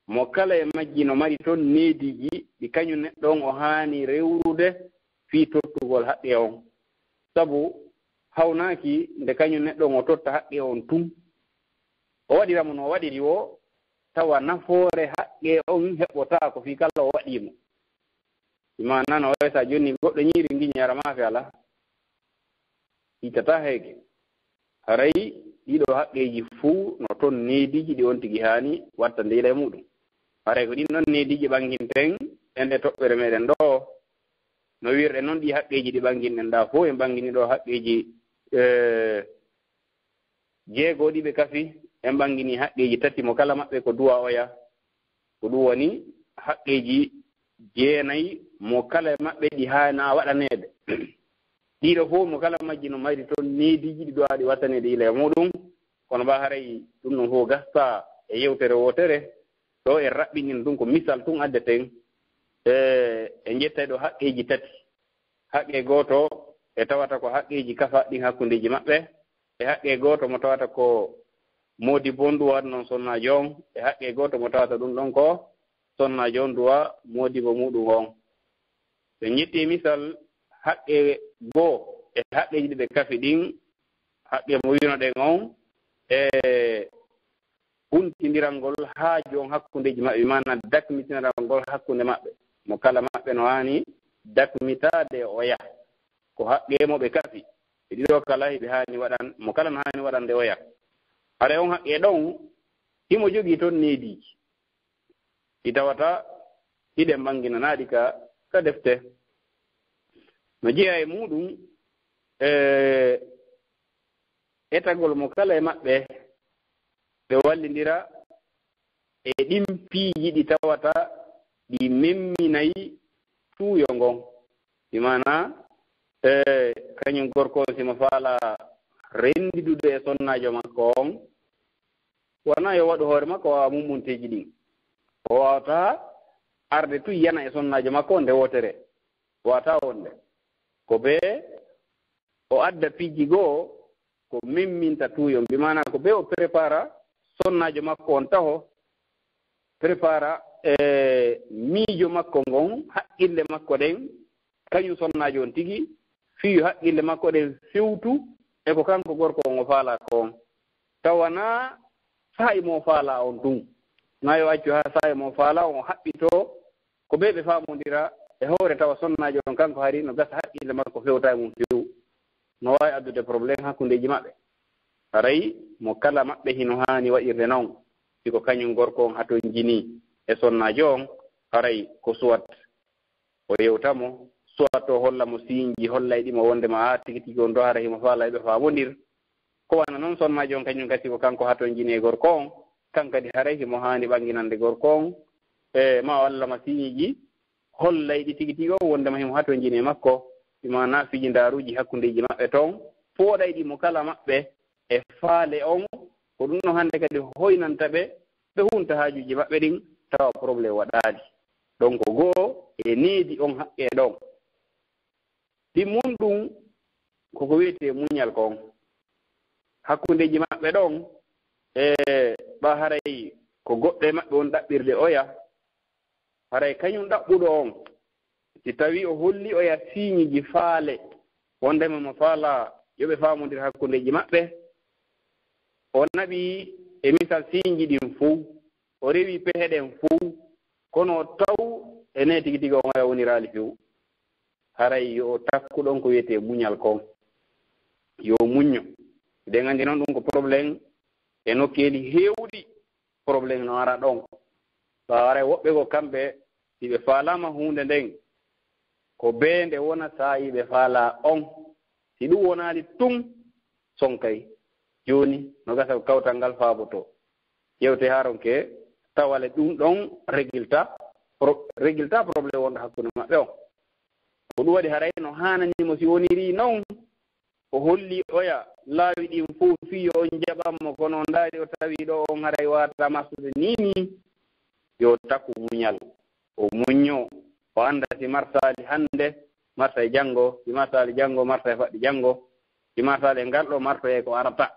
mo kala e majji no mari ton neediiji ɗi kañun neɗɗo on o haani rewrude fii tottugol haqqe on. Sabu hawnaaki nde kañun neɗɗo on o totta haqqe on tun, o waɗira mo no o waɗiri woo, tawa nafoore haqqe on heɓotaako fii kala o waɗii mo. Bi maanaa no wayi si a jonni goɗɗo ñiiri ngiñi hara maafe alaa, ittataa heege. Haray ɗii ɗoo haqqeeji fuu no ton neediiji ɗi on tigi haani wattande yila e muuɗum. Haray ko ɗin ɗon neediiji ɓannginten en e toɓɓere meɗen ɗoo. No wi'irɗen non ɗii haqqeeji ɗi ɓannginɗen ɗaa fow, en ɓanngini ɗoo haqqeeji, eh, jeego ɗi ɓe kafi, en ɓanngini haqqeeji tati, mo kala maɓɓe ko duwaa oya. Ko ɗum woni haqqeeji jeenayi mo kala e maɓɓe ɗi haanaa waɗaneede. Ɗii ɗoo fow mo kala majji no mari ton neediiji ɗi duwaa ɗi wattaneede yila e muuɗum. Kono ba haray ɗum ɗon fow gastaa e yewtere wootere. Ɗoo en raɓɓinii ɗum ko misal tun addeten. E, en ƴettay ɗoo haqqeeji tati. Haqqe gooto e tawata ko haqqeeji kafaaɗi ɗin hakkundeeji maɓɓe, e haqqe gooto mo tawata ko moodibbo on duwaa non sonnaajo on, e haqqe gooto mo tawata ɗum ɗon ko sonnaajo on duwaa moodibbo muuɗum on. Ɓe ƴetti misal haqqe goo e haqqeeji ɗi ɓe kafi ɗin, haqqe mo wi'unoɗen on, e hunti Ɓeydindirangol haaju on hakkundeeji maɓɓe, maana dakmitinirangol hakkunde maɓɓe. Mo kala maɓɓe no haani dakmitaade e oya. Ko haqqee mo ɓe kafi. Ɓe ɗiɗo kala hiɓe haani waɗan, mo kala no haani waɗande oya. Haray on haqqee ɗon, himo jogii ton neediiji. Ɗi tawata hiɗen ɓanginanaaɗi ka, ka defte. No jeyaa e muuɗum, e etagol mo kala e maɓɓe, ɓe wallindira e ɗin piiji ɗi tawata ɗi memminay tuuyo ngon. Bi maana, e, kañum gorko on si mo faala renndidude e sonnaajo makko on, wona yo waɗu hoore makko waawa mummunteeji ɗin. O waawataa arde tun yana e sonnaajo makko on nde wootere. Waawataa wonde. Ko bee o adda piiji goo ko memminta tuuyo on. Bi maana ko bee o prépara sonnaajo makko on taho, prépara, e, miijo makko ngon, haqqille makko ɗen, kañum sonnaajo on tigi, fii yo haqqille makko ɗen fewtu e ko kanko gorko on o faalaa kon. Tawa naa saa'i mo o faalaa on tun. Naa yo accu haa saa'i mo o faalaa on, o haɓɓitoo ko bee ɓe faamondira e hoore, tawa sonnaajo on kanko hari no gasa haqqille makko fewta e mum few. No waawi addude problème hakkundeeji maɓɓe. Haray mo kala maɓɓe hino haani waɗirde non. Si ko kañum gorko on hatonjini e sonnaajo on, haray ko soit o yewta mo, soit o holla mo siiñji hollayɗi mo wondema a tigi tigi on ɗoo haray himo faalaa ɓe faamondir. Ko wano non sonnaajo on kañum kadi ko kanko hatonjini e gorko on, kan kadi haray himo haani ɓanginande gorko on, e ma o alla ma siiñji hollayɗi tigi tigi on wondema himo hatonjini e makko, bi maana fijindaaruuji hakkundeeji maɓɓe ton, fooɗayɗi mo kala maɓɓe e faale on, ko ɗum ɗon hannde kadi hoynanta ɓe, ɓe huunta haajuuji maɓɓe ɗin, tawa problème waɗaali. Donc goo e needi on haqqee ɗon. Ɗimmun ɗum koko wiyetee muñal kon. Hakkundeeji maɓɓe ɗon, e ɓa haray ko goɗɗo e maɓɓe on ɗaɓɓirde oya, haray kañum ɗaɓɓuɗo on, si tawii o holli oya siiñiji faale, wondema mo faalaa yo ɓe faamondir hakkundeeji maɓɓe, o naɓi e misal siiñji ɗin fow, o rewi pehe ɗen fow, kono taw e ne tigi tigi on oya woniraali few. Haray yo o takku ɗon ko wiyetee muñal kon. Yo o muñño. Eɗen anndi non ɗum ko problème e nokkeeli heewɗi, problème no ara ɗon. Ɓaawo haray woɓɓe goo kamɓe, si ɓe faalaama huunde nden, ko bee nde wona saa'i ɓe faalaa on. Si ɗum wonaali tun, sonkay. Jooni, no gasa ko kawtal ngal faabotoo. Yewte haa ronke tawale ɗum ɗon résultat, pro-, résultat problème wonɗo hakkunde maɓɓe on. Ko ɗum waɗi haray no haanani mo si woniri non, o holli oya laawi ɗin fow fii yo on jaɓan mo, kono o ndaari o tawi ɗo on haray waata marsude nii nii, yo takku muñal. O muñño, o annda si marsaali hannde, marsa e janngo, si marsaali janngo, marsa e faɗɗi janngo, si marsaali e ngal ɗo, martoyee ko arata.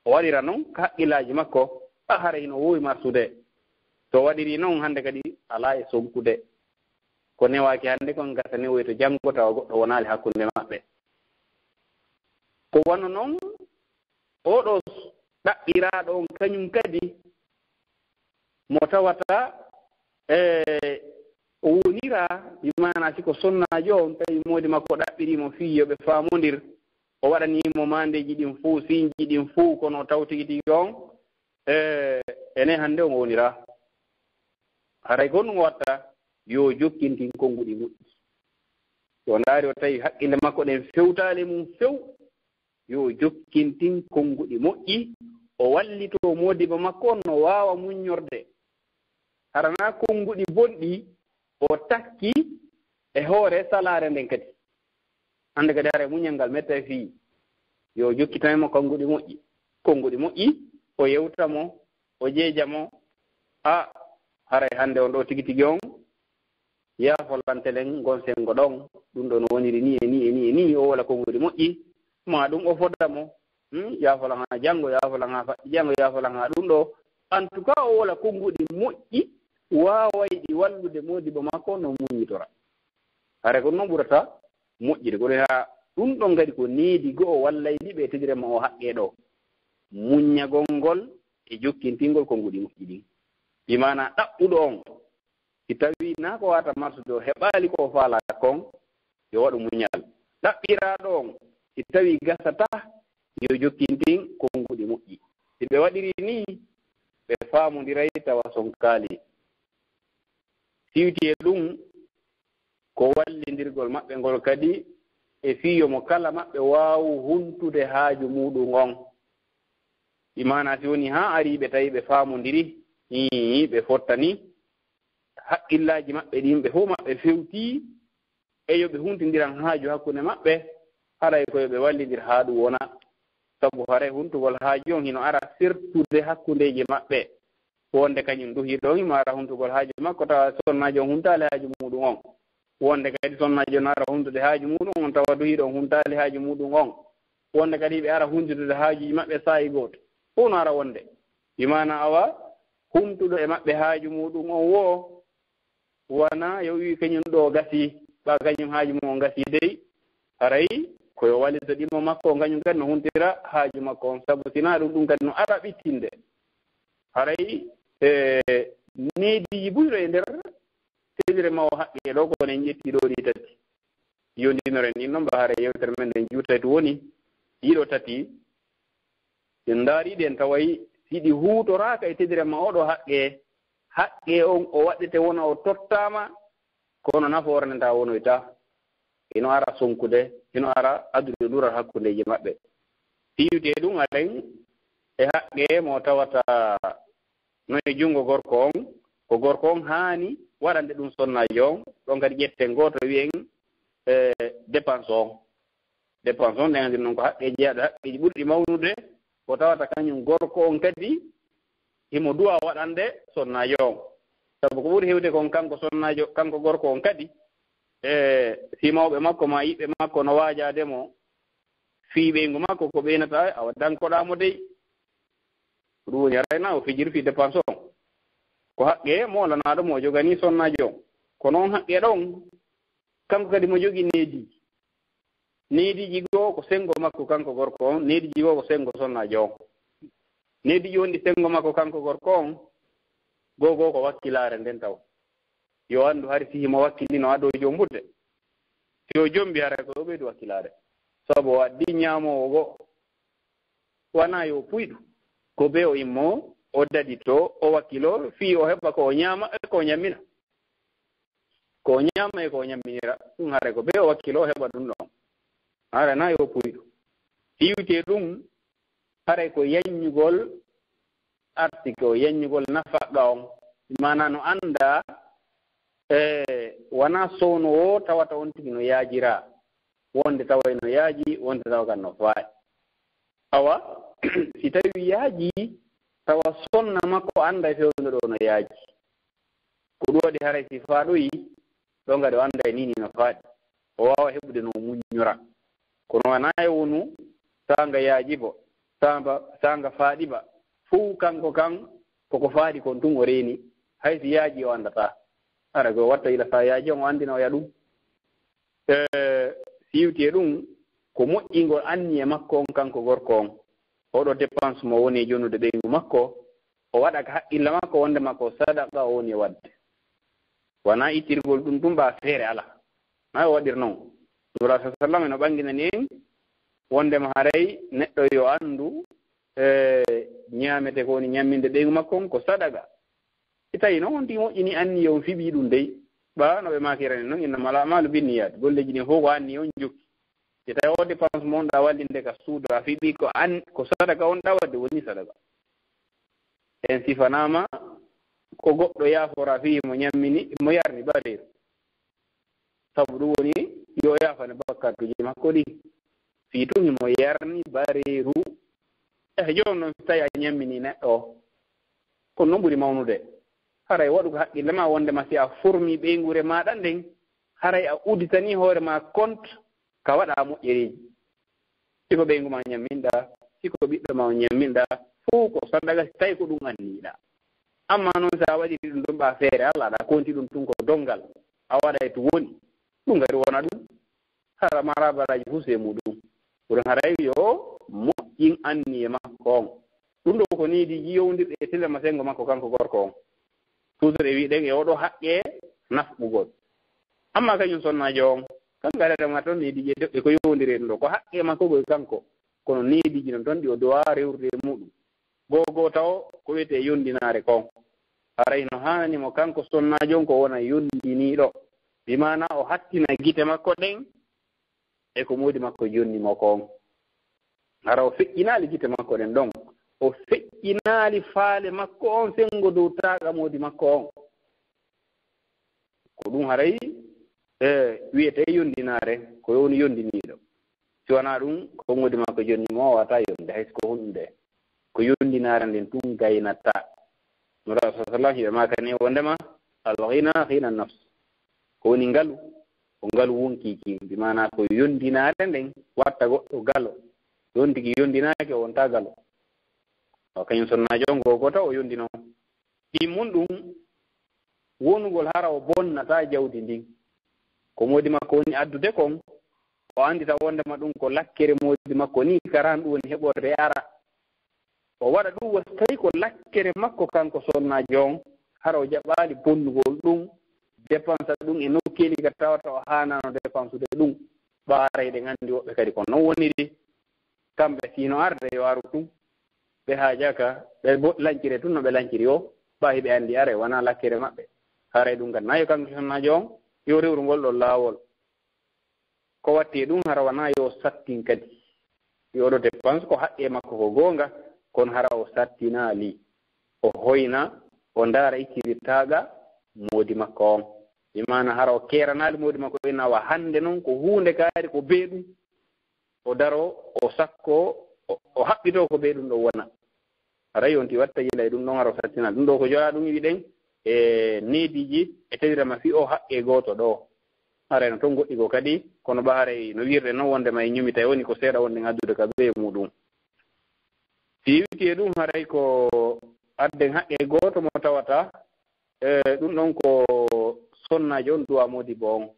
O waɗira non ka haqqillaaji makko, a hara hino woowi marsude. So waɗiri non hannde kadi alaa e sonkude. Ko newaaki hannde kon gasa newoyi to janngo tawa goɗɗo wonaali hakkunde maɓɓe. Ko wano non, oɗo ɗaɓɓiraaɗo on kañum kadi mo tawata, e, o wonira, bi maana si ko sonnaajo on, tawi moodi makko ɗaɓɓiri mo fii yo ɓe faamondir, o waɗani mo maandeeji ɗin fow, siiñji ɗin fow, kono o taw tigi tigi on, e, ene hannde omo wonira. Haray ko ɗum o watta, yo jokkintin konnguɗi moƴƴi. Yo ndaari o tawi haqqille makko ɗen fewtaali mum few, yo jokkintin konnguɗi moƴƴi, o wallitoo moodibo makko on no waawa muññorde. Hara naa konnguɗi bonɗi o takki e hoore salaare nden kadi. Hannde kadi haray muñal ngal mettay fii. Yo jokkitan mo konnguɗi moƴƴi. Konnguɗi moƴƴi, o yewta mo, o jeeja mo. A, haray hannde on ɗoo tigi tigi on, yaafolantelen ngon senngo ɗon, ɗum ɗoo no woniri nii e nii e nii e nii, o wola konnguɗi moƴƴi, maa ɗum o foda mo, hmm, yaafolan haa janngo, yaafolan haa faɗɗi janngo, yaafolan haa ɗum ɗoo. En tout cas, o wola konnguɗi moƴƴi, waawayɗi wallude moodibo makko no muññitora. Hare ko non ɓurata moƴƴude. Ko ɗum haa ɗum ɗon kadi ko needi go'o wallayɗi ɓe tedire mo o haqqee ɗoo. Muññagol ngol e jokkintingol konnguɗi moƴƴi ɗin. Bi maanaa ɗaɓɓuɗo on, si tawii naa ko wata marsude o heɓaali ko o faalaa kon, yo waɗu muñal. Ɗaɓɓiraaɗo on, si tawii gasataa, yo jokkintin konnguɗi moƴƴi. Si ɓe waɗirii nii, ɓe faamondiray tawa sonkaali. Siwti e ɗum, ko wallindirgol maɓɓe ngol kadi e fii yo mo kala maɓɓe waawu huntude haaju muuɗum on. Bi maanaa si wonii haa arii ɓe tawi ɓe faamondirii, hii, ɓe fottanii, haqqillaaji maɓɓe ɗin ɓe fow maɓɓe fewtii, e yo ɓe huntindiran haaju hakkunde maɓɓe, haray ko yo ɓe wallindir haa ɗum wona. Sabu haray huntugol haaju on hino ara sertude hakkundeeji maɓɓe. Wonde kañum duhiiɗo on himo ara huntugol haaju makko, tawa sonnaajo on huntaali haaju muuɗum on. Wonde kadi sonnaajo on no ara huntude haaju muuɗum on, tawa duhiiɗo on huntaali haaju muuɗum on. Wonde kadi ɓe ara huntitude haajuuji maɓɓe saa'i gooto. Fow no ara wonde. Bi maanaa awa, huntuɗo e maɓɓe haaju muuɗum on woo, wona yo wi'i kañum ɗoo gasii, ɓaa kañum haaju mum on gasii dey, haray ko yo walito ɗimmo makko on kañum kadi no huntira haaju makko on, sabu si naa ɗum, ɗum kadi no ara ɓittinde. Haray, e, neediiji buy ɗo e nder tedire mawo haqqee ɗoo, kono en ƴettii ɗoo ɗi tati. Yondinoren ɗin non, ba haray yewtere men nden juutay to woni, ɗii ɗoo tati, en ndaarii ɗi en taway si ɗi huutoraaka e tedire mawo ɗoo haqqee, haqqee on o waɗete wona o tottaama, kono nafoore nden tawa wonoytaa. Hino ara sonkude, hino ara addude dural hakkundeeji maɓɓe. Siwtee ɗum aren e haqqee mo tawata no e junngo gorko on, ko gorko on haani waɗande ɗum sonnaajo on, ɗon kadi ƴetten gooto wi'en, e, dépense on. Dépense on, ɗen anndi non ko haqqeeji yaaɗo, haqqeeji ɓurɗi mawnude, ko tawata kañum gorko on kadi himo duwaa waɗande sonnaajo on. Sabu ko ɓuri hewde kon kanko sonnaajo, kanko gorko on kadi, e, si mawɓe makko maa yiɓɓe makko no waajaade mo, fii ɓeyngu makko ko ɓeynata, awa dankoɗaa mo dey. Ko ɗum woni haray naa o fijiri fii dépense on. Ko haqqee moolanaaɗo mo o joganii sonnaajo on. Kono on haqqee ɗon, kanko kadi mo jogii neediiji. Neediiji goo ko senngo makko kanko gorko on, neediiji goo ko senngo sonnaajo on. Neediiji wonɗi senngo makko kanko gorko on, goo goo ko wakkilaare nden taw. Yo anndu hari si himo wakkilino adoo jombude. Si o jombi haray ko o ɓeydu wakkilaare. Sabu o addi ñaamoowo goo. Wanaa yo puyɗu. Ko bee o immoo, o daditoo, o wakkiloo, fii o heɓa ko o ñaama e ko o ñammina. Ko o ñaama e ko o ñamminira, ɗum haray ko bee o wakkiloo, o heɓa ɗum ɗon. Haray naa yo puyɗu. Siwtee ɗum, haray ko yaññugol artike o, yaññugol nafaqa on. Maanaa no anndaa, e, wanaa sowno o tawata on tigi no yaajiraa. Wonde tawa ino yaaji, wonde tawa kan no faaɗi. Awa, si tawii yaaji, tawa sonna makko annday fewndo ɗoo no yaaji. Ko ɗum waɗi haray si faaɗoyi, ɗon kadi o annday nii nii no faaɗi. O waawa heɓude no o muññora. Kono wanaa e wonu, saanga yaaji ba, saanga, saanga faaɗi ba, fow kanko kan, koko faaɗi kon tun o reeni. Hay si yaaji o anndataa. Hara ko watta ila sa yaaji on o anndinoya ɗum. E, siwti e ɗum, ko moƴƴingol anniye makko on kanko gorko on. Oɗo dépense mo woni e jonude ɓeyngu makko, o waɗa ka haqqille makko wonde makko sadaqa o woni e waɗde. Wanaa ittirgol ɗum ɗum ɓa feere alaa. Maa o waɗir non. Nura sa sallam eno ɓanginani en wondema haray neɗɗo yo anndu, e, ñaamete ko woni ñamminde ɓeyngu makko on ko sadaqa. Si tawi noon on tigi moƴƴini anniye on fiɓii ɗum dey, ɓa no ɓe maakirani noon, innama al a'maalu binniyat, golleeji ɗin fof ko anniye on jokki. Si tawi o dépense mo wonɗa wallinde ka suudu a fiɓii ko an, ko sadaka wonɗa waɗde, woni sadaka. En sifanaama ko goɗɗo yaafora fii mo ñammini, mo yarni bareeru. Sabu ɗum woni yo yaafane bakkatuuji makko ɗin. Fii tun himo yarni bareeru. Eh, jooni noon si tawi a ñammini neɗɗo o, ko noon ɓuri mawnude. Haray waɗu ko haqqille ma wondema si a formii ɓeynguure maaɗa nden, haray a udditanii hoore ma compte ka waɗa moƴƴereeji. Si ko ɓeyngu ma ñamminɗa, si ko ɓiɗɗo ma o ñamminɗa, fow ko sadaka si tawi ko ɗum anniyiɗa. Amma noon si a waɗiri ɗum ɗum ɓa feere Alla, aɗa konti ɗum tun ko donngal, a waɗay to woni, ɗum kadi wona ɗum. Hara mara baraji fof se muɗum. Kono haray yo moƴƴin anniye makko on. Ɗum ɗo ko neediiji yowdirɗi e tile ma senngo makko kanko gorko on. Toujours e wiɗen e oɗo haqqe nafqugol. Amma kañum sonnaajo on, kanko arata ma toon neediiji e doɓɓe ko yowndiri e ɗum ɗo. Ko haqqe makko koye kanko. Kono neediiji non toon ɗi o duwaa rewrude e muɗum. Goo goo taw ko wiyetee yondinaare kon. Haray no haanani mo kanko sonnaajo on ko wona yondiniiɗo. Bi maana o hattina gite makko ɗen e ko moodi makko jonni mo kon. Hara o feƴƴinaali gite makko ɗen ɗon. O feƴƴinaali faale makko on senngo dow taaga moodi makko on. Ko ɗum haray, e, wiyetee yondinaare, ko woni yondiniiɗo. Si wanaa ɗum, ko moodi makko jonni mo o waawataa yonde, hay so ko honɗum de. Ko yondinaare nden tun gaynata. Nura sallallahu alaihi wasallam hiɓe maakani wondema, "Al ghina ghina nafs." Ko woni ngalu, ko ngalu wonkiiki. Bi maana ko yondinaare nden watta goɗɗo galo. Yon tigi yondinaake o wonta galo. O kañum sonnaajo on goo goo taw o yondino. Ɗimmun ɗum wonugol hara o bonnata jawdi ndin. Ko moodi makko woni addude kon, o anndita wondema ɗum ko lakkere moodi makko ni karan ɗum woni heɓorde ara. O waɗa ɗum wasi tawi ko lakkere makko kanko sonnaajo on, hara o jaɓaali bonnugol ɗum, dépensa ɗum e nokkeeli ka tawata o haanano dépensude ɗum. Ɓaaray ɗen anndi woɓɓe kadi ko non woniri. Kamɓe sino arde yo aru tun. Ɓe haajaka, ɓe bo-, lancire tun no ɓe lanciri o, ɓa hiɓe anndi aray wona lakkere maɓɓe. Haray ɗum kadi nayo kanko sonnaajo on, yo rewru ngol ɗon laawol. Ko watti e ɗum hara wona yo sattin kadi. Yo oɗo dépense ko haqqe makko ko goonga, kono hara o sattinaali. O hoyna, o ndaara ittiri taaga moodi makko on. Bi maana hara o keeranaali moodi makko ina wa hannde non ko huunde kaari ko bee ɗum. O daro, o sakko, o, o haɓɓito ko bee ɗum ɗo wona. Haray on ti watta yila e ɗum ɗon hara o sattina. Ɗum ɗo ko joɗa ɗum wiɗen e neediiji e tawira ma fi o haqqe gooto ɗo. Haray no ton goɗɗi goo kadi, kono ɓa haray no wirɗen non wonde ma e ñumitay woni ko seeɗa wonde addude ka bee muɗum. Si iwti e ɗum haray ko adden haqqe gooto mo tawata, e, ɗum ɗon ko sonnaajo on duwa moodi bo on.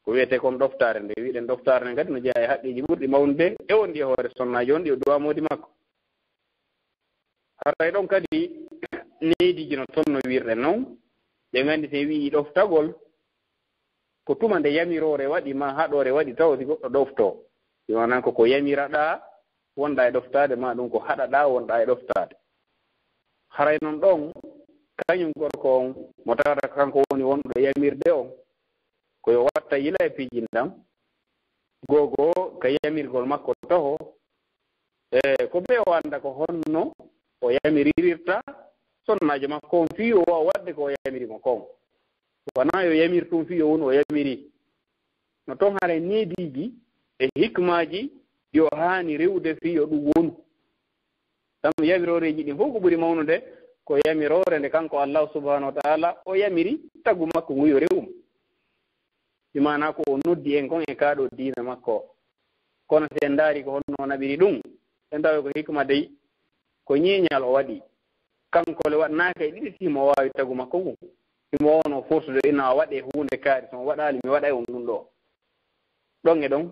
Ko wiyetee kon ɗoftaare nde, wiɗen ɗoftaare nden kadi no jeyaa e haqqeeji ɓurɗi mawnude, e wondi e hoore sonnaajo on ɗi o duwa moodi makko. Haray ɗon kadi neediiji no ton no wirɗen non, ɓe nganndi si wi'i ɗoftagol, ko tuma nde yamiroore waɗi ma haɗoore waɗi taw si goɗɗo ɗoftoo. Si wanaa ko, ko yamiraɗaa wonɗaa e ɗoftaade, ma ɗum ko haɗaɗaa wonɗaa e ɗoftaade. Haray non ɗon, kañum gorko on, mo tawata kanko woni wonɗo yamirde on, ko yo watta yila e piiji ndam, goo goo ka yamirgol makko toho, e ko bee o annda ko honno o yamiririrta sonnaajo makko on fii o waawa waɗde ko o yamiri mo kon. Wanaa yo yamir tun fii yo wonu o yamiri. No ton haray neediiji e hikmaaji ɗi o haani rewude fii yo ɗum wonu. Sabu yamirooreeji ɗin fof ko ɓuri mawnude ko yamiroore nde kanko Allahu subhanahu wa ta'ala o yamiri tagu makko ngu yo rewu mo. Bi maanaa ko o noddi en kon e kaa ɗoo diina makko. Kono si en ndaari ko honno o naɓiri ɗum, en tawa ko hikma dey, ko ñeeñal o waɗi. Kanko le waɗnaaka e ɗiɗi si himo waawi tagu makko ngun. Himo woono forsude ina waɗe huunde kaari, so on waɗaali mi waɗay on ɗum ɗoo. Ɗon e ɗon,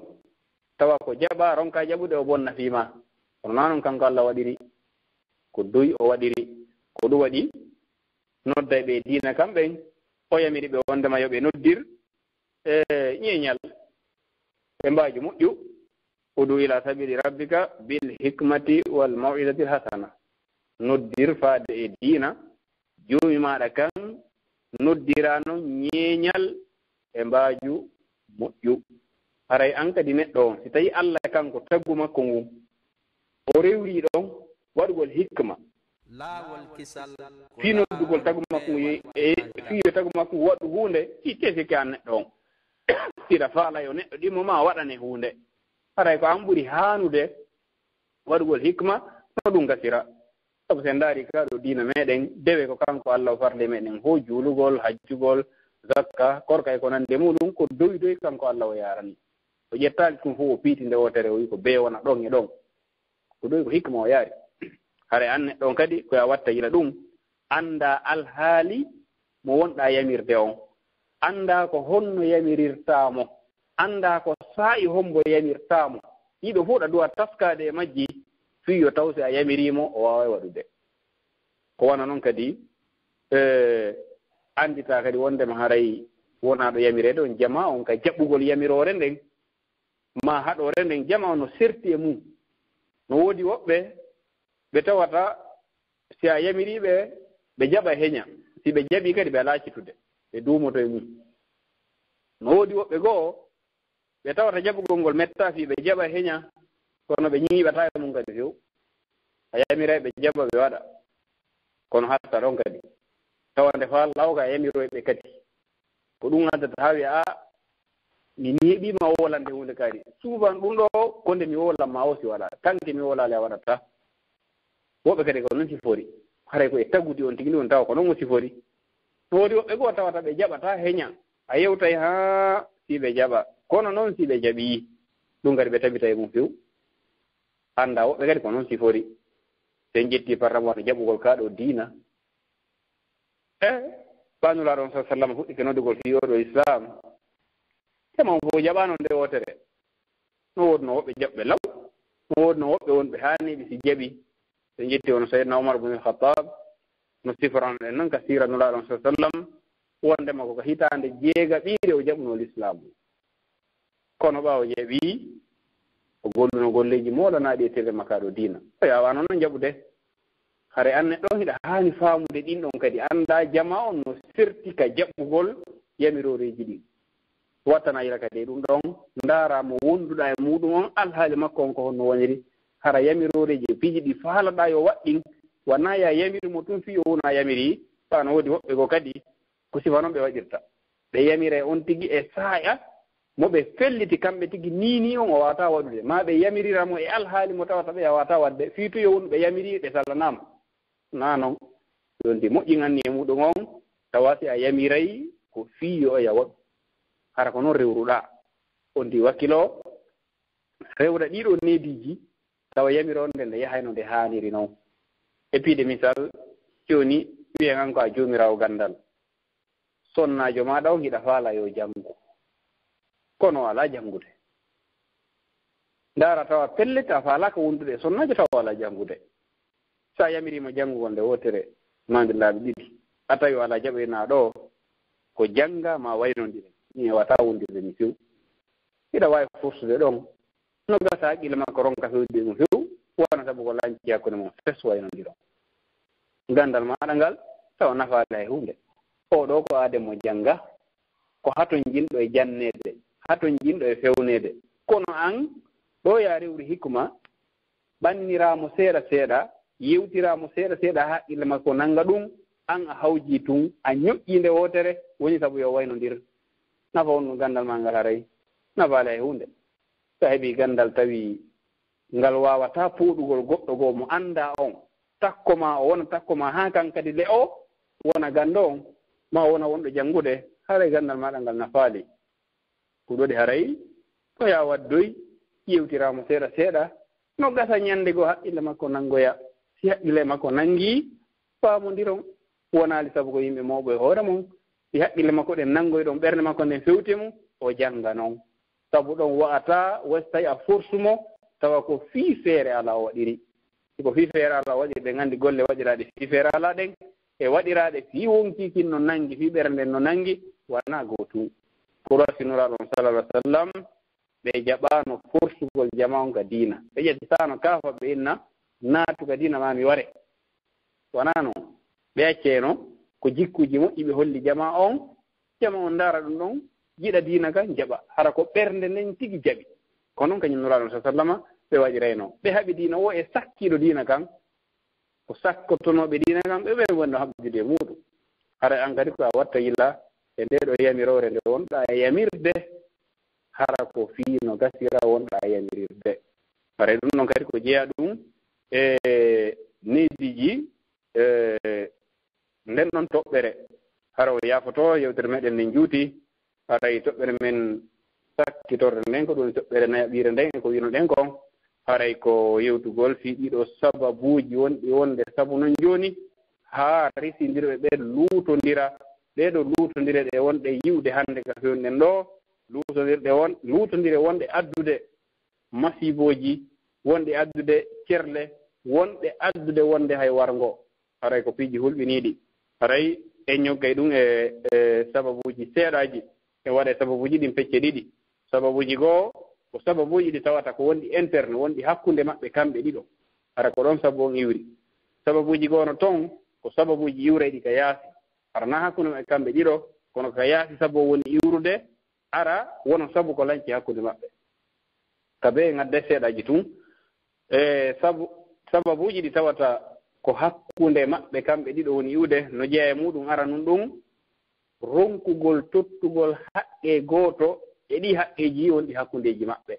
tawa ko jaɓa, ronka jaɓude o bonna fii ma. Kono naa non kanko Alla waɗiri, ko doy o waɗiri, ko ɗum waɗi nodday ɓe diina kamɓen, o yamiri ɓe wondema yo ɓe noddir e ñeeñal, e mbaaju moƴƴu, udu ila sabili rabbika bil hikmati wal mau'izatil hasana. Noddir faade e diina, joomi maaɗa kan noddirano ñeeñal e mbaaju moƴƴu. Haray an kadi neɗɗo on, si tawi Alla kanko tagu makko ngun, o rewri ɗon waɗugol hikma. Laawol kisal ko fii noddugol tagu makko ngun, e fii yo tagu makko ngun waɗu huunde, si tefike an neɗɗo on. Siɗa faala yo neɗɗo ɗimmo ma waɗane huunde. Haray ko an ɓuri haanude waɗugol hikma no ɗum gasira. Sabu si en ndaari kaa ɗoo diina meɗen, dewe ko kanko Alla o farli meɗen, ho juulugol, hajjugol, zakka, korka e ko nandi e muɗum, ko doy doy kanko Alla o yaarani. O ƴettaali ɗum fof o piiti nde wootere, o wi ko bee wona ɗon e ɗon. Ko ɗum ko hikma o yaari. Hare an neɗɗo on kadi, ko a watta yila ɗum, annda alhaali mo wonɗaa yamirde on. Annda ko honno yamirirtaa mo. Annda ko saa'i hombo yamirtaa mo. Ɗiɗo fof ɗa duwa taskaade e majji. fii yo taw si a yamirii mo, o waaway waɗude. Ko wano non kadi, e, annditaa kadi wonndema haray wonaa ɗo yamireede on jamaa on ka jaɓɓugol yamiroore nden, maa haɗoore nden, jamaa on no serti e mum. No woodi woɓɓe ɓe tawata si a yamirii ɓe, ɓe jaɓa heña. Si ɓe jaɓii kadi, ɓe alaa citude, ɓe duumoto e mum. No woodi woɓɓe goo ɓe tawata jaɓugol ngol mettaa fii ɓe jaɓa heña, kono ɓe ñiiɓataa e mum kadi few. A yamiray ɓe jaɓa ɓe waɗa, kono hatta ɗon kadi. Tawa nde faa lawka a yamiroy ɓe kadi. Ko ɗum addata haa wi'a, "A, mi neeɓiima wowlande huunde kadi." Souvent ɗum ɗoo, ko nde mi wowlan ma o si waɗa. Tanke mi wowlaali a waɗataa. Woɓɓe kadi ko non sifori. Haray ko e tagudi on tigi ndi on tawa ko non o sifori. No woodi woɓɓe goo tawata ɓe jaɓataa heña. A yewtay haa si ɓe jaɓa. Kono non si ɓe jaɓii, ɗum kadi ɓe tabita e mum few. Annda woɓɓe kadi ko non sifori. Sen ƴetti parram wano jaɓugol kaa ɗoo diina. E, ɓaa Nulaaɗo on sallallahu alaihi wasallam fuɗɗike noddugol fii oo ɗoo Islaam. Jamaa on fow jaɓaano nde wootere. No woodno woɓɓe jaɓɓe law. No woodno woɓɓe wonɓe haaniiɓe si jaɓi. Ɓe ƴetti wano Sayyidina Umar bin Khattab, no siforano ɗen non ka siira Nulaaɗo on sallallahu alaihi wasallam, wondema ko ka hitaande jeegaɓiire o jaɓunoo Lislaamu. Kono ɓaawo jaɓi, o golluno golleeji moolanaaɗi e telle makka ɗo diina. O yaawaano non jaɓude. Hare an neɗɗo on hiɗa haani faamude ɗin ɗon kadi. Annda jamaa on no serti ka jaɓugol yamirooreeji ɗin. Wattana yila kadi e ɗum ɗon, ndaara mo wonduɗaa e muuɗum on, alhaali makko on ko honno woniri. Hara yamirooreeji e piiji ɗi faalaɗaa yo waɗ ɗin, wanaa yo a yamir mo tun fii yo wonu a yamirii, ɓaa no woodi woɓɓe goo kadi, ko sifa non ɓe waɗirta. Ɓe yamira e on tigi e saaya mo ɓe felliti kamɓe tigi niinii on o waawataa waɗude, maa ɓe yamirira mo e alhaali mo tawata ɓe a waawataa waɗde, fii tun yo wonu ɓe yamirii ɓe salanaama. Naa non, yo ndi moƴƴin anniya muuɗum on, tawa si a yamiray ko fii yo oya waɗu. Hara ko non rewruɗaa. On ndi wakkiloo, rewra ɗii ɗoo neediiji, tawa yamiroore nden nde yahayno nde haaniri non. E piide misal, jooni wi'en an ko a joomiraawo ganndal. Sonnaajo maaɗa on hiɗa faalaa yo janngu. Kono o alaa janngude. Ndaara tawa pellet a faalaaka wondude e sonnaajo tawa o alaa janngude. Si a yamirii mo janngugol nde wootere, maa nde laabi ɗiɗi, a tawi o alaa jaɓoynaa ɗoo, ko jannga maa waynondire. Mi hewataa wondude mi few. Hiɗa waawi forsude ɗon. No gasa haqqille makko ronka fewde mo few, wona sabu ko lanci hakkunde mon fes waynondiron. Ganndal maaɗa ngal, tawa nafaali hay huunde. Oo ɗoo ko aaden mo jannga, ko hatonjinɗo e janneede, hatonjinɗo e fewneede. Kono an, ɗoo yo a rewri hikma, ɓanniraa mo seeɗa seeɗa, yewtiraa mo seeɗa seeɗa, haa haqqille makko nannga ɗum, an a hawjii tun, a ñoƴƴii nde wootere, woni sabu yo waynondir. Nafa won ɗum ganndal maa ngal haray? Nafaali hay huunde. So a heɓii ganndal tawi ngal waawataa pooɗugol goɗɗo goo mo anndaa on, takko maa o wona takko maa, haa kan kadi le o wona ganndo on, maa o wona wonɗo janngude, haray ganndal maaɗa ngal nafaali. Ko ɗoo ɗi haray ko yaa waddoy, yewtiraa mo seeɗa seeɗa, no gasa ñannde goo haqqille makko nanngoya. Si haqqille makko nanngii, faamondiron. Wonaali sabu ko yimɓe mooɓo e hoore mon, si haqqille makko ɗen nanngoy ɗon, ɓernde makko nden fewte mum, o jannga non. Sabu ɗon wa'ataa, wa si tawi a forsu mo, tawa ko fii feere alaa o waɗiri. Si ko fii feere alaa o waɗiri, ɗen anndi golle waɗiraaɗe fii feere alaa ɗen, e waɗiraaɗe fii wonkii kin no nanngi, fii ɓernde nden no nanngi, wanaa gootum. Ko ɗoo si Nulaaɗo on, sallallahu alaihi wasallam, ɓe jaɓaano forsugol jamaa on ka diina. Ɓe ƴettataano kaafa ɓe inna, "Naatu ka diina maa mi ware." Wanaa non. Ɓe accayno ko jikkuuji moƴƴi ɓe holli jamaa on, jamaa on ndaara ɗum ɗon, yiɗa diina kan, jaɓa. Hara ko ɓernde nden tigi jaɓi. Ko non kañum Nulaaɗo on, sallallahu alaihi wasallama, ɓe waɗirayno. Ɓe haɓi diina o e sakkiiɗo diina kan, ko sakkotonooɓe diina kan, ɓe ɓen wonno haɓdude e muuɗum. Hara an kadi ko a watta yila e ndee ɗoo yamiroore nde wonɗaa e yamirde, hara ko fii no gasira wonɗaa e yamirirde. Hara ɗum ɗon kadi ko jeyaa ɗum e neediiji, e nden ɗon toɓɓere. Hara o yaafoto yewtere meɗen nden juuti, haray toɓɓere men sakkitorde nden, ko ɗum toɓɓere nayaɓiire nden, e ko winoɗen kon, haray ko yewtugol fii ɗiɗo sababuuji wonɗi wonde sabu non jooni, haa resindirɓe ɓe luutondira. Ɗee ɗoo luutondire ɗe wonɗe yi'ude hannde ka fewndo ɗoo, luutondirɗe won-, luutondire wonɗe addude masiibooji, wonɗe addude cerle, wonɓe addude wonde hay warngo, haray ko piiji hulɓiniiɗi. Haray en ñoggay ɗum e, e sababuuji seeɗaaji, en waɗa e sababuuji ɗin pecce ɗiɗi. Sababuuji goo ko sababuuji ɗi tawata ko wonɗi interne, wonɗi hakkunde maɓɓe kamɓe ɗiɗo. Hara ko ɗon sabu on iwri. Sababuuji goo no ton ko sababuuji iwrayɗi ka yaasi. Hara na hakkunde maɓɓe kamɓe ɗiɗo, kono ka yaasi sabu o woni iwrude, hara wono sabu ko lanci hakkunde maɓɓe. Ka bee ngadda seeɗaaji tun. E sabu, sababuuji ɗi tawata ko hakkunde maɓɓe kamɓe ɗiɗo woni iwde, no jeyaa e muuɗum, hara nun ɗum ronkugol tottugol haqqee gooto e ɗii haqqeeji wonɗi hakkundeeji maɓɓe.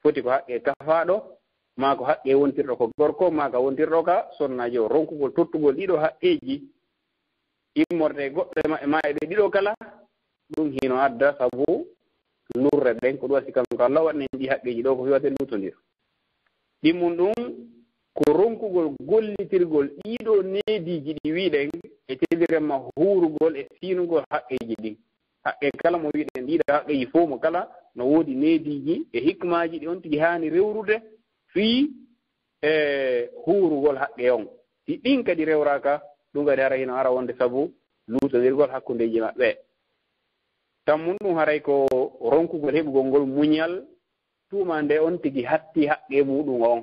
Foti ko haqqee kafaaɗo, maa ko haqqee wontirɗo ko gorko, maa ka wontirɗo ka sonnaajo, ronkugol tottugol ɗiɗo haqqeeji immorde e goɗɗo e maɓɓe maa e ɓe ɗiɗo kala, ɗum hino adda sabu lurre ɗen, ko ɗum waɗi kanko Allah waɗani en ɗii haqqeeji ɗoo ko fii wata en luutondir. Ɗimmun ɗum ko ronkugol gollitirgol ɗiɗo neediiji ɗi wi'ɗen e teliremma huurugol e siinugol haqqeeji ɗin. Haqqee kala mo wi'ɗen ɗiɗo haqqeeji fow mo kala no woodi neediiji e hikmaaji ɗi on tigi haani rewrude fii e huurugol haqqee on. Si ɗin kadi rewraaka, ɗum kadi hara hino hara wonde sabu luutondirgol hakkundeeji maɓɓe. Tammun ɗum haray ko ronkugol heɓugol ngol muñal tuma nde on tigi hatti haqqee muuɗum on.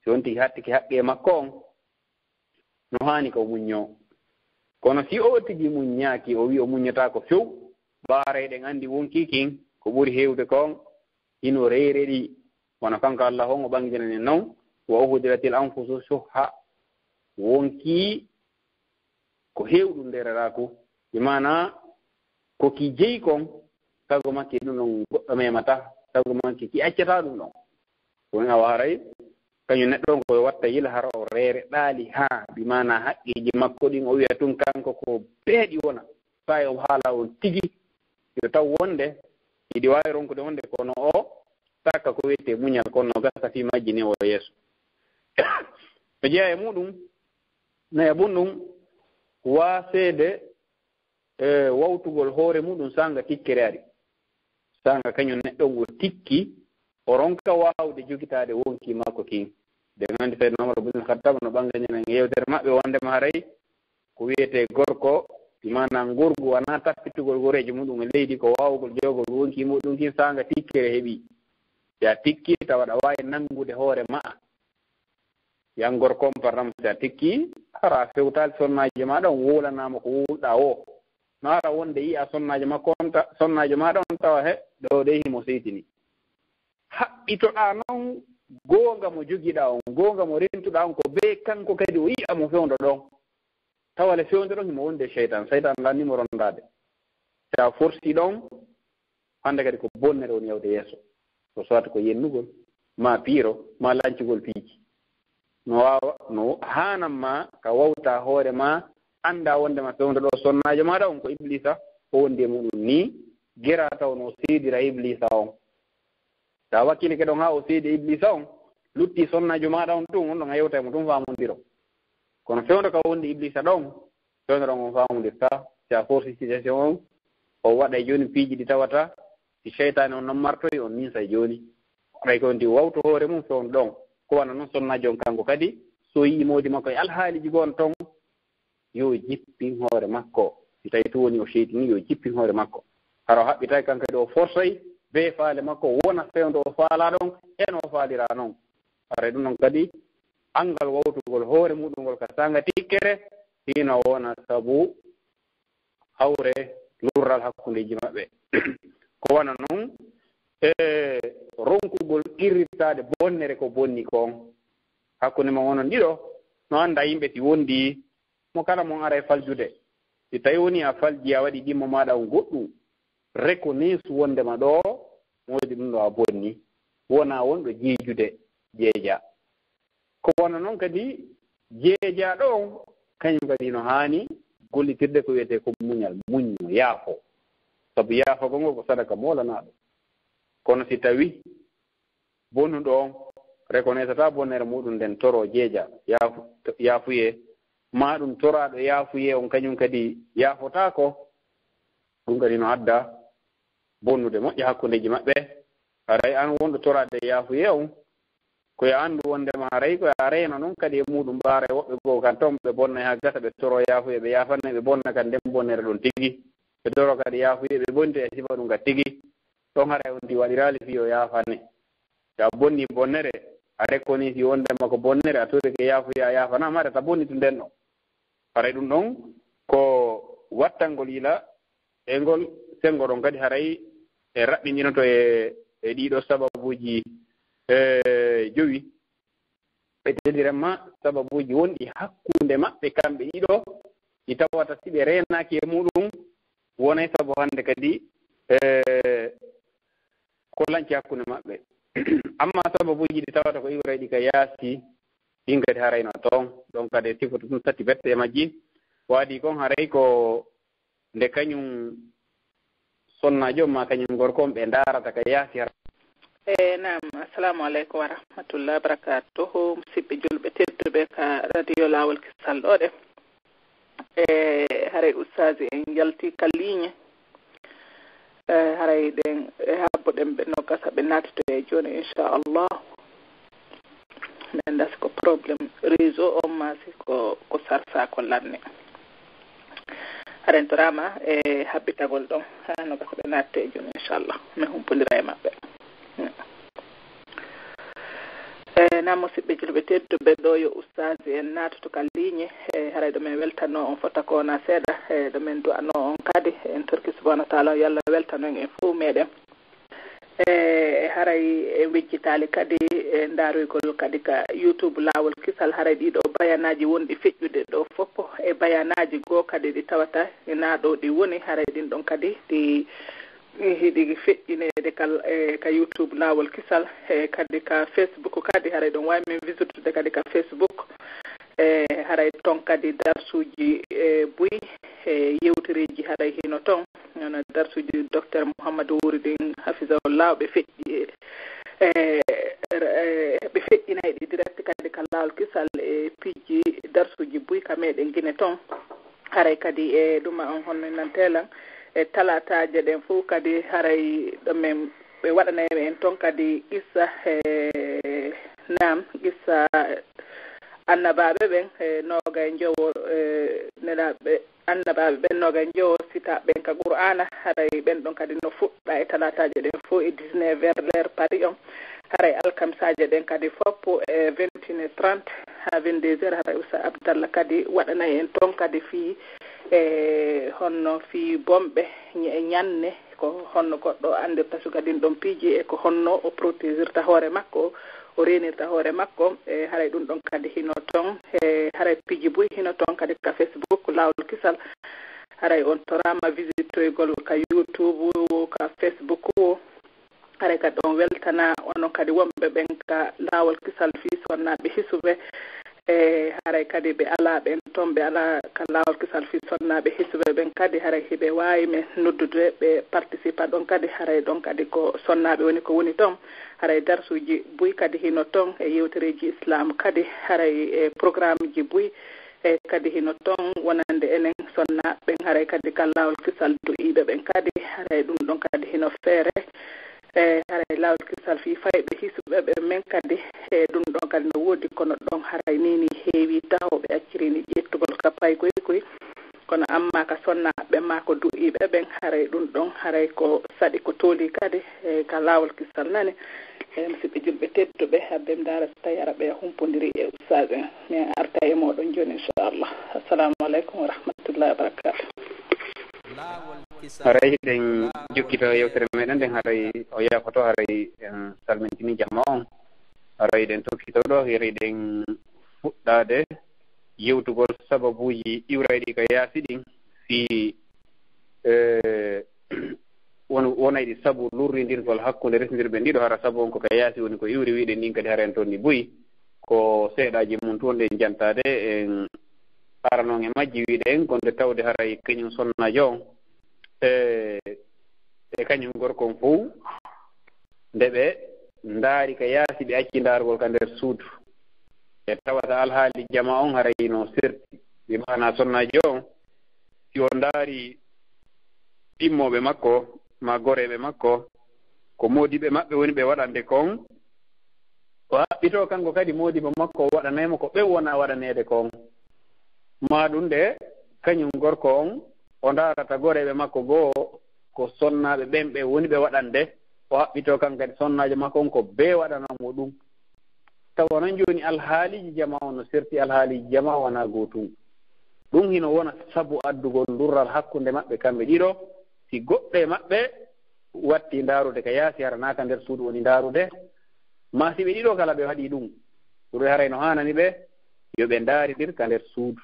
Si on tigi hattike haqqee makko on, no haani ko muññoo. Kono si o tigi muññaaki, o wi'i o muññotaako few, ɓaaray ɗen anndi wonkii kin ko ɓuri heewde kon hino reereri, wano kanko Allah on o ɓanginani en non, "Wa uhdiratil anfusu shuhha." Wonkii ko heewɗum ndeereraaku, bi maanaa ko ki jeyi kon, sago makki ɗum ɗon goɗɗo memata, sago makki ki accata ɗum ɗon. Ko ɗum awa haray, kañum neɗɗo on ko watta yila hara o reere ɗaali haa, bi maanaa haqqeeji makko ɗin o wi'a tun kanko ko beeɗi wona. Faa o haala on tigi, yo taw wonde hiɗi waawi ronkude wonde kono o takka ko wiyetee muñal, kono no gasa fii majji ni o yeeso. No jeyaa e muuɗum, no e bun ɗum waaseede, e, wawtugol hoore muuɗum saanga tikkere ari. Saanga kañum neɗɗo on o tikki, o ronka waawde jogitaade wonkii makko kin. Ɗen anndi Seydina Umar bin Khattab no ɓangañana e yewtere maɓɓe wondema haray ko wiyetee gorko, bi maanaa ngorgu wanaa tappitugol goreejo muuɗum e leydi, ko waawugol jogol wonkii muuɗum kin saanga tikkere heɓi. Si a tikki tawa aɗa waawi nanngude hoore maa. Yan gorko on, par exemple, si a tikki, hara a fewtaali sonnaajo maa ɗon, wowlanaama ko wowluɗaa woo. No hara wonde yi'a sonnaajo makko on ta-, sonnaajo maa ɗon tawa he, ɗoo ɗee himo seytini. Haɓɓitoɗaa non goonga mo jogiɗaa on, goonga mo rentuɗaa on, ko bee kanko kadi o yi'a mo fewndo ɗon. Tawa le fewndo ɗon himo wonde seytan, seytan lanni mo rondaade. Si a forsi ɗon, hannde kadi ko bonnere woni yawde yeeso. Ko soit ko yennugol, maa piiro, maa lancugol piiji. No waawa, no haanan maa ka wawtaa hoore maa, anndaa wonde ma fewndo ɗoo sonnaajo maaɗa on ko Ibliisa, o wondi e muɗum nii, geraa taw no seedira Ibliisa on. Si a wakkilike ɗon haa o seedi Ibliisa on, lutti sonnaajo maaɗa on tun, on ɗon a yewta e mo tun faamondiron. Kono fewndo ka wondi Ibliisa ɗon, fewndo ɗon on faamondirtaa. Si a forsi situation on, o waɗa e jooni piiji ɗi tawata, si seytaane on non martoyi, on ninsa e jooni. Haray ko on di wawto hoore mum fewndo ɗon. Ko wano non sonnaajo on kanko kadi, so yi'i moodi makko e alhaaliiji goo on ton, yo jippin hoore makko. Si tawi tun woni o seytini, yo jippin hoore makko. Hara o haɓɓitay kanko kadi o forsoy bee faale makko wona fewndo o faalaa ɗon, e no o faaliraa non. Haray ɗum ɗon kadi, anngal wawtugol hoore muɗum ngol ka saanga tikkere, hino wona sabu hawre lurral hakkundeeji maɓɓe. Ko wano non, e ronkugol qirrittaade bonnere ko bonni kon. Hakkunde mon onon ɗiɗo, no anndaa yimɓe si wondi mo kala mon ara e faljude. Si tawi woni a falji, a waɗi ɗimmo maaɗa on goɗɗum, reconnaisse wondema ɗoo, moodi ɗum ɗoo a bonni. Wonaa wonɗo jeejude jeeja. Ko wano non kadi jeejaaɗo on, kañum kadi no haani gollitirde ko wiyetee ko muñal, muñño, yaafo. Sabu yaafagol ngol ko sadaka moolanaaɗo. Kono si tawi bonnuɗo on reconnaissata bonnere muɗum nden, toroo jeeja, yaafu-, yaafuyee, maa ɗum toraaɗo yaafuyee on kañum kadi yaafotaako, ɗum kadi no adda bonnude moƴƴa hakkundeeji maɓɓe. Haray an wonɗo toraade yaafuyee on, Ko yo anndu wonndema haray ko a reyna noon kadi e muuɗum ɓaara e woɓɓe goo kan toon ɓe bonna haa gasa ɓe toroo yaafuya ɓe yaafanne ɓe bonna kadi nden bonnere ɗon tigi. Ɓe toroo kadi yaafuya ɓe bonde e sifa ɗum ka tigi. Ɗon haray on ti waɗiraali fii yo yaafanne. Yo a bonni bonnere a rekkoni fii wonndema ko bonnere a torike yaafuya a yaafanaama haray ta bonnitu nden ɗon. Haray ɗum ɗon ko wattangol yila e ngol senngo ɗon kadi haray e raɓɓindinoto e e ɗiiɗo sababuuji e jowi. Ɓe teddiranma sababuuji wonɗi hakkunde maɓɓe kamɓe ɗiɗo ɗi tawata si ɓe reenaaki e muuɗum wonay sabu hannde kadi e ko lanci hakkunde maɓɓe. Amma sababuuji ɗi tawata ko iwrayɗi ka yaasi ɗin kadi harayno toon ɗon kadi e sifatu ɗum satti bette e majji. Waadi kon haray ko nde kañum sonnaajo ma kañum gorko on ɓe ndaarata ka yaasi hara. E naam, assalamu aleykum wa rahmatullah wa barakatuhu. Musidɓe julɓe tedduɓe ka radio Laawol Kisal ɗo ɗe. E haray ustaasi en yalti ka liiñe. E haray ɗen e habbo ɗen ɓe nokasa ɓe naatoto e jooni inchallah. Men dasi ko problème réseau on ma si ko ko sarsa ko lanni. Haray en toraama e habbitagol ɗon hano ka soɓe natte e jooni inchallah min humpondira e maɓɓe. E na musidɓe julɓe tedduɓe ɗo yo ustaasi en naatoto ka liiñe. E haray ɗo men weltanno on fota ko wona seeɗa e ɗo men du'anno on kadi en torki subhanahu wa taala yalla weltano en en fof meɗen. E haray en wejjitaali kadi e ndaarugol kadi ka youtube laawol kisal haray ɗiɗo bayanaaji wonɗi feƴƴude ɗo fof e bayanaaji goo kadi ɗi tawata ina ɗo ɗi woni haray ɗin ɗon kadi ɗi hiɗi feƴƴineede ka e ka youtube laawol kisal e kadi ka facebook kadi haray ɗon waawi min visitude kadi ka facebook. E haray toon kadi darsuuji e buy e yewtereeji haray hino toon. Nono darsuuji docteur mouhammadou wuri ɗin hafisahullah ɓe feƴƴi e ɓe feƴƴinay ɗi direct kadi ka laawol kisal e piiji darsuuji buy ka meɗen gine toon. Haray kadi e ɗuma on honno nantelan e talataaje ɗen fof kadi haray ɗo men ɓe waɗanay en toon kadi qissa e nam qissa annabaaɓe ɓen e noogay njowo e nelaaɓe annabaaɓe ɓen noogay njowo sitaaɓe ɓen ka qur'aana haray ɓen ɗon kadi no fuɗɗa e talataaje ɗen fof e dix-neuf heures l'heure paris on. Haray alkamisaaje ɗen kadi fof e vingt et une heures trente haa vingt-deux heures haray usa abdallah kadi waɗanay en toon kadi fii e honno fii bomɓe e ñanne ko honno goɗɗo anndirta suka ɗin ɗon piiji e ko honno o protégirta hoore makko o reenirta hoore makko e haray ɗum ɗon kadi hino toon e haray piiji buy hino toon kadi ka facebook laawol kisal. Haray on toraama visitoygol ka youtube wo ka facebook wo. Haray kadi on weltana onon kadi wonɓe ɓen ka laawol kisal fii sonnaaɓe hisuɓe e haray kadi ɓe alaa ɓen toon ɓe alaa ka laawol kisal fii sonnaaɓe hisuɓe ɓen kadi haray hiɓe waawi men noddude ɓe participa ɗon kadi haray ɗon kadi ko sonnaaɓe woni ko woni toon. Haray darsuuji buy kadi hino toon e yewtereeji islam kadi haray e programmeji buy e kadi hino toon wonande enen sonnaaɓe ɓen haray kadi ka laawol kisal du'iiɓe ɓen kadi haray ɗum ɗon kadi hino feere. E haray laawol kisal fii fayɓe hisuɓe ɓe men kadi e ɗum ɗon kadi no woodi kono ɗon haray nini heewi taho ɓe accirini ƴettugol ka paykoy koy. Kono amma ka sonnaaɓe maa ko du'iiɓe ɓen haray ɗum ɗon haray ko saɗi ko tooli kadi e ka laawol kisal nani. E musidɓe julɓe tedduɓe habbe mi daara so tawi ara ɓe humpondiri e ustaas en mi arta e moɗon jooni inchallah. Assalamu aleykum wa rahmatullahi wa barakatuh. Haray hiɗen jokkita yewtere meɗen nden haray o yaafoto haray en salmintini jama on. Haray ɗen tokkito ɗo hiray ɗen fuɗɗaade yewtugol sababuuji iwrayɗi ka yaasi ɗin fii e won wonayɗi sabu lurrindirgol hakkunde resndirɓe ndiɗo hara sabu on ko ka yaasi woni ko iwri wiɗen ɗin kadi hara en tonni buy ko seeɗaaji mum tun ɗen jantaade en aranon e majji wiɗen ko nde tawde haray kañum sonnaajo on e e kañum gorko on fow nde ɓe ndaari ka yaasi ɓe acci ndaargol ka nder suudu e tawata alhaali jama on haray no serti ɓe maana sonnaajo on si o ndaari ɗimmooɓe makko maa goreeɓe makko ko moodiɓɓe maɓɓe woni ɓe waɗande kon O haɓɓitoo kanko kadi moodibo makko o waɗanay mo ko ɓen wona waɗaneede kon. Maa ɗun de, kañun gorko on, o ndaarata goreeɓe makko goo, ko sonnaaɓe ɓen ɓe woni ɓe waɗande, o haɓɓitoo kan kadi sonnaajo makko on ko bee waɗana mo ɗun. Tawa non jooni alhaaliiji jamaa on no serti, alhaaliiji jamaa wanaa gootun. Ɗun hino wona sabu addugol lurral hakkunde maɓɓe kamɓe ɗiɗo, si goɗɗo e maɓɓe watti ndaarude ka yaasi, hara naa ka nder suudu woni ndaarude, maa si ɓe ɗiɗo kala ɓe waɗii ɗun, ɗun haray no haanani ɓe yo ɓe ndaarindir ka nder suudu.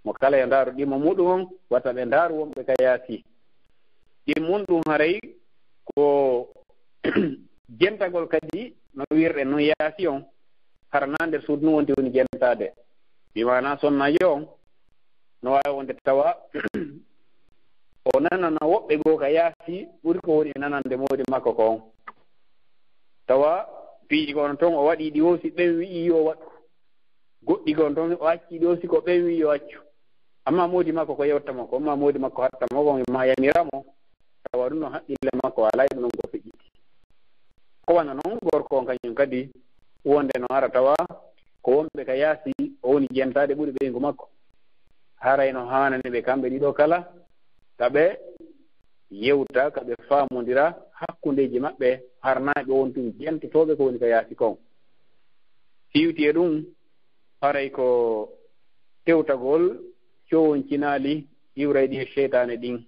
Mo kala yo ndaaru ɗimmo muuɗum on, wata ɓe ndaaru wonɓe ka yaasi. Ɗimmun ɗun haray ko jentagol kadi no wi'irɗen non yaasi on, hara naa nder suudu ndun wonti woni jentaade. Bi maanaa sonnaajo on no waawi wonde tawa o nanana woɓɓe goo ka yaasi ɓuri ko woni e nanande moodi makko kon. Tawa piiji ko on ton o waɗii ɗi woo si ɓen wi'ii yo waɗu. Goɗɗi kon ton o accii ɗi woo si ko ɓen wi'i yo accu. Amma moodi makko ko yewta mo, ko amma moodi makko hatta mo kon ma yamira mo. Tawa ɗun non haqqille makko alaa e ɗun non ko feƴƴiti. Ko wano non gorko on kañun kadi wonde no ara tawa ko wonɓe ka yaasi o woni jentaade ɓuri ɓeyngu makko. Haray no haanani ɓe kamɓe ɗiɗo kala ka ɓe yewta, ka ɓe faamondira hakkundeeji maɓɓe, hara naa ɓe wontun jentotooɓe ko woni ka yaasi kon. Fiwti e ɗun, haray ko tewtagol cowoncinaali iwrayɗi e seytaane ɗin.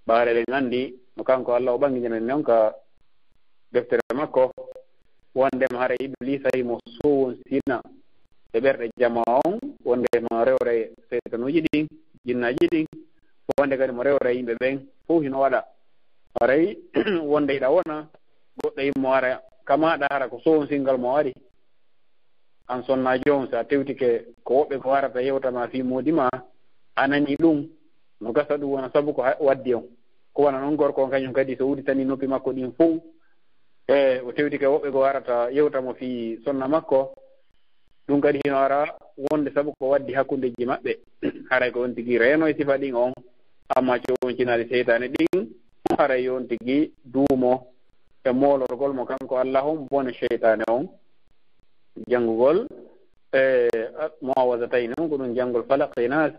Ɓaade eɗen anndi, no kanko Alla o ɓanginirani non ka deftere makko, wondema haray Ibliisa himo sowonsina e ɓerɗe jamaa on, wonde himo rewra e seytanuuji ɗin, jinnaaji ɗin, wonde kadi mo rewra e yimɓe ɓen, fow hino waɗa. Haray wonde hiɗa wona goɗɗo himo ara ka maaɗa, hara ko sownsingal mo ari. An sonnaajo on, si a tewtike ko woɓɓe ko warata yewta ma fii moodi maa, a nanii ɗun, no gasa ɗun wona sabu ko ha-, waddi on. Ko wano non gorko on kañun kadi, so udditanii noppi makko ɗin fow, e o tewtike woɓɓe ko warata yewta mo fii sonna makko, ɗun kadi hino ara wonde sabu ko waddi hakkundeeji maɓɓe. Haray ko on tigi reeno e sifa ɗin on, amma cowoncinaali seytaane ɗin, haray yo on tigi duumo e moolorgol mo kanko Alla on, bone seytaane on. Janngugol, e, mu'awwazatayni on, ko ɗun janngol Falaq e Naas,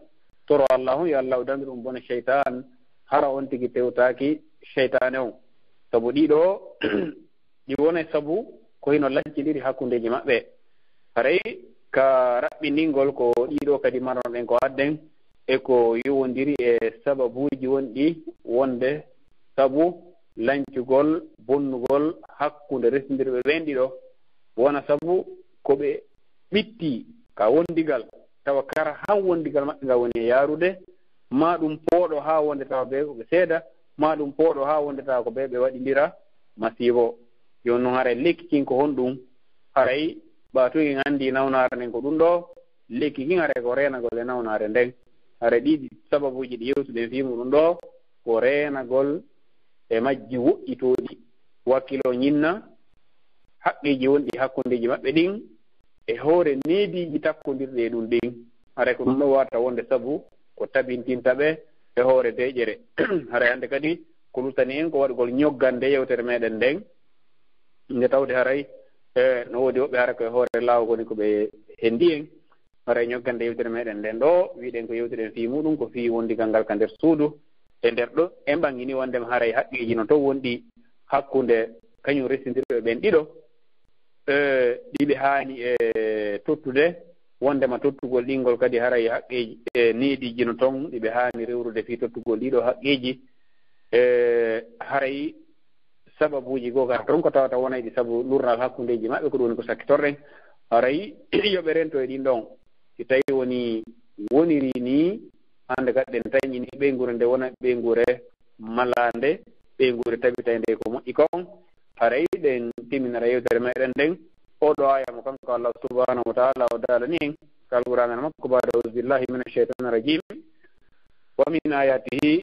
toro Alla on, yo Alla o dandu ɗun bone seytaan, hara on tigi tewtaaki seytaane on. Sabu ɗiɗo, ɗi wonay sabu ko hino lancindiri hakkundeeji maɓɓe. Haray ka raɓɓindingol ko ɗiɗo kadi marnoɗen ko adden, e ko yowondiri e sababuuji wonɗi wonde sabu lancugol bonnugol hakkunde resndirɓe ɓen ɗiɗo, wona sabu ko ɓe ɓitti ka wondigal, tawa kara han wondigal maɓɓe ngal woni e yaarude, maa ɗun pooɗo haa wonde tawa ɓe ko ɓe seeda, maa ɗun pooɗo haa wonde tawa ko ɓe ɓe waɗindira masiibo. Jooni non haray lekki kin ko honɗun? Haray ɓa tun en anndi nawnaare nden ko ɗun ɗo, lekki kin haray ko reenagol e nawnaare nden. Haray ɗiɗi sababuuji ɗi yewtuɗen fii muɗum ɗo, ko reenagol e majji woɗɗitooɗi, wakkilo ñinna haqqeeji wonɗi hakkundeeji maɓɓe ɗin, e hoore neediiji takkondirɗi e ɗun ɗin. Haray ko ɗun ɗon wawata wonde sabu ko tabintinta ɓe e hoore deeƴere. Haray hannde kadi ko luttani en ko waɗugol ñoggande yewtere meɗen nden, nde tawde haray, e, no woodi woɓɓe haray ko e hoore laawol woni ko ɓe hendi en. Haray ñoggande yewtere meɗen nden ɗo, wiɗen ko yewtuɗen fii muɗum ko fii wondigal ngal ka nder suudu. E nder ɗo, en ɓangini wondema haray haqqeeji no ton wonɗi hakkunde kañum restindirɓe ɓen ɗiɗo, e, ɗi ɓe haani e tottude, wondema tottugol ɗingol kadi haray haqqeeji, e, neediiji no ton ɗi ɓe haani rewrude fii tottugol ɗiɗo haqqeeji. E, haray sababuuji goo kala ton ko tawata wonay ɗi sabu lurnal hakkundeeji maɓɓe, ko ɗum woni ko sakkitorɗen. Haray yo ɓe rento e ɗin ɗon. Si tawi woni woniri nii, hannde kadi ɗen tañini ɓeynguure nde wona ɓeynguure malaande, ɓeynguure tabitaynde ko moƴƴi kon. Haray ɗen timminara yewtere meɗen nden. Oɗo aya mo kanko Allah subhanahu wa ta'ala o daalani en ka Alqur'aana makko, ba'da a'udhu billahi minash shaytanir rajim. ومن آياته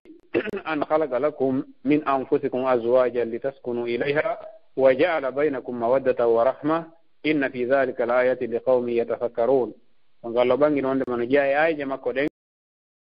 أن خلق لكم من أنفسكم أزواجا لتسكنوا إليها وجعل بينكم مودة ورحمة إن في ذلك لآيات لقوم يتفكرون. Ko ngal o ɓangi wonde mano jeyaa e aayeeje makko ɗen,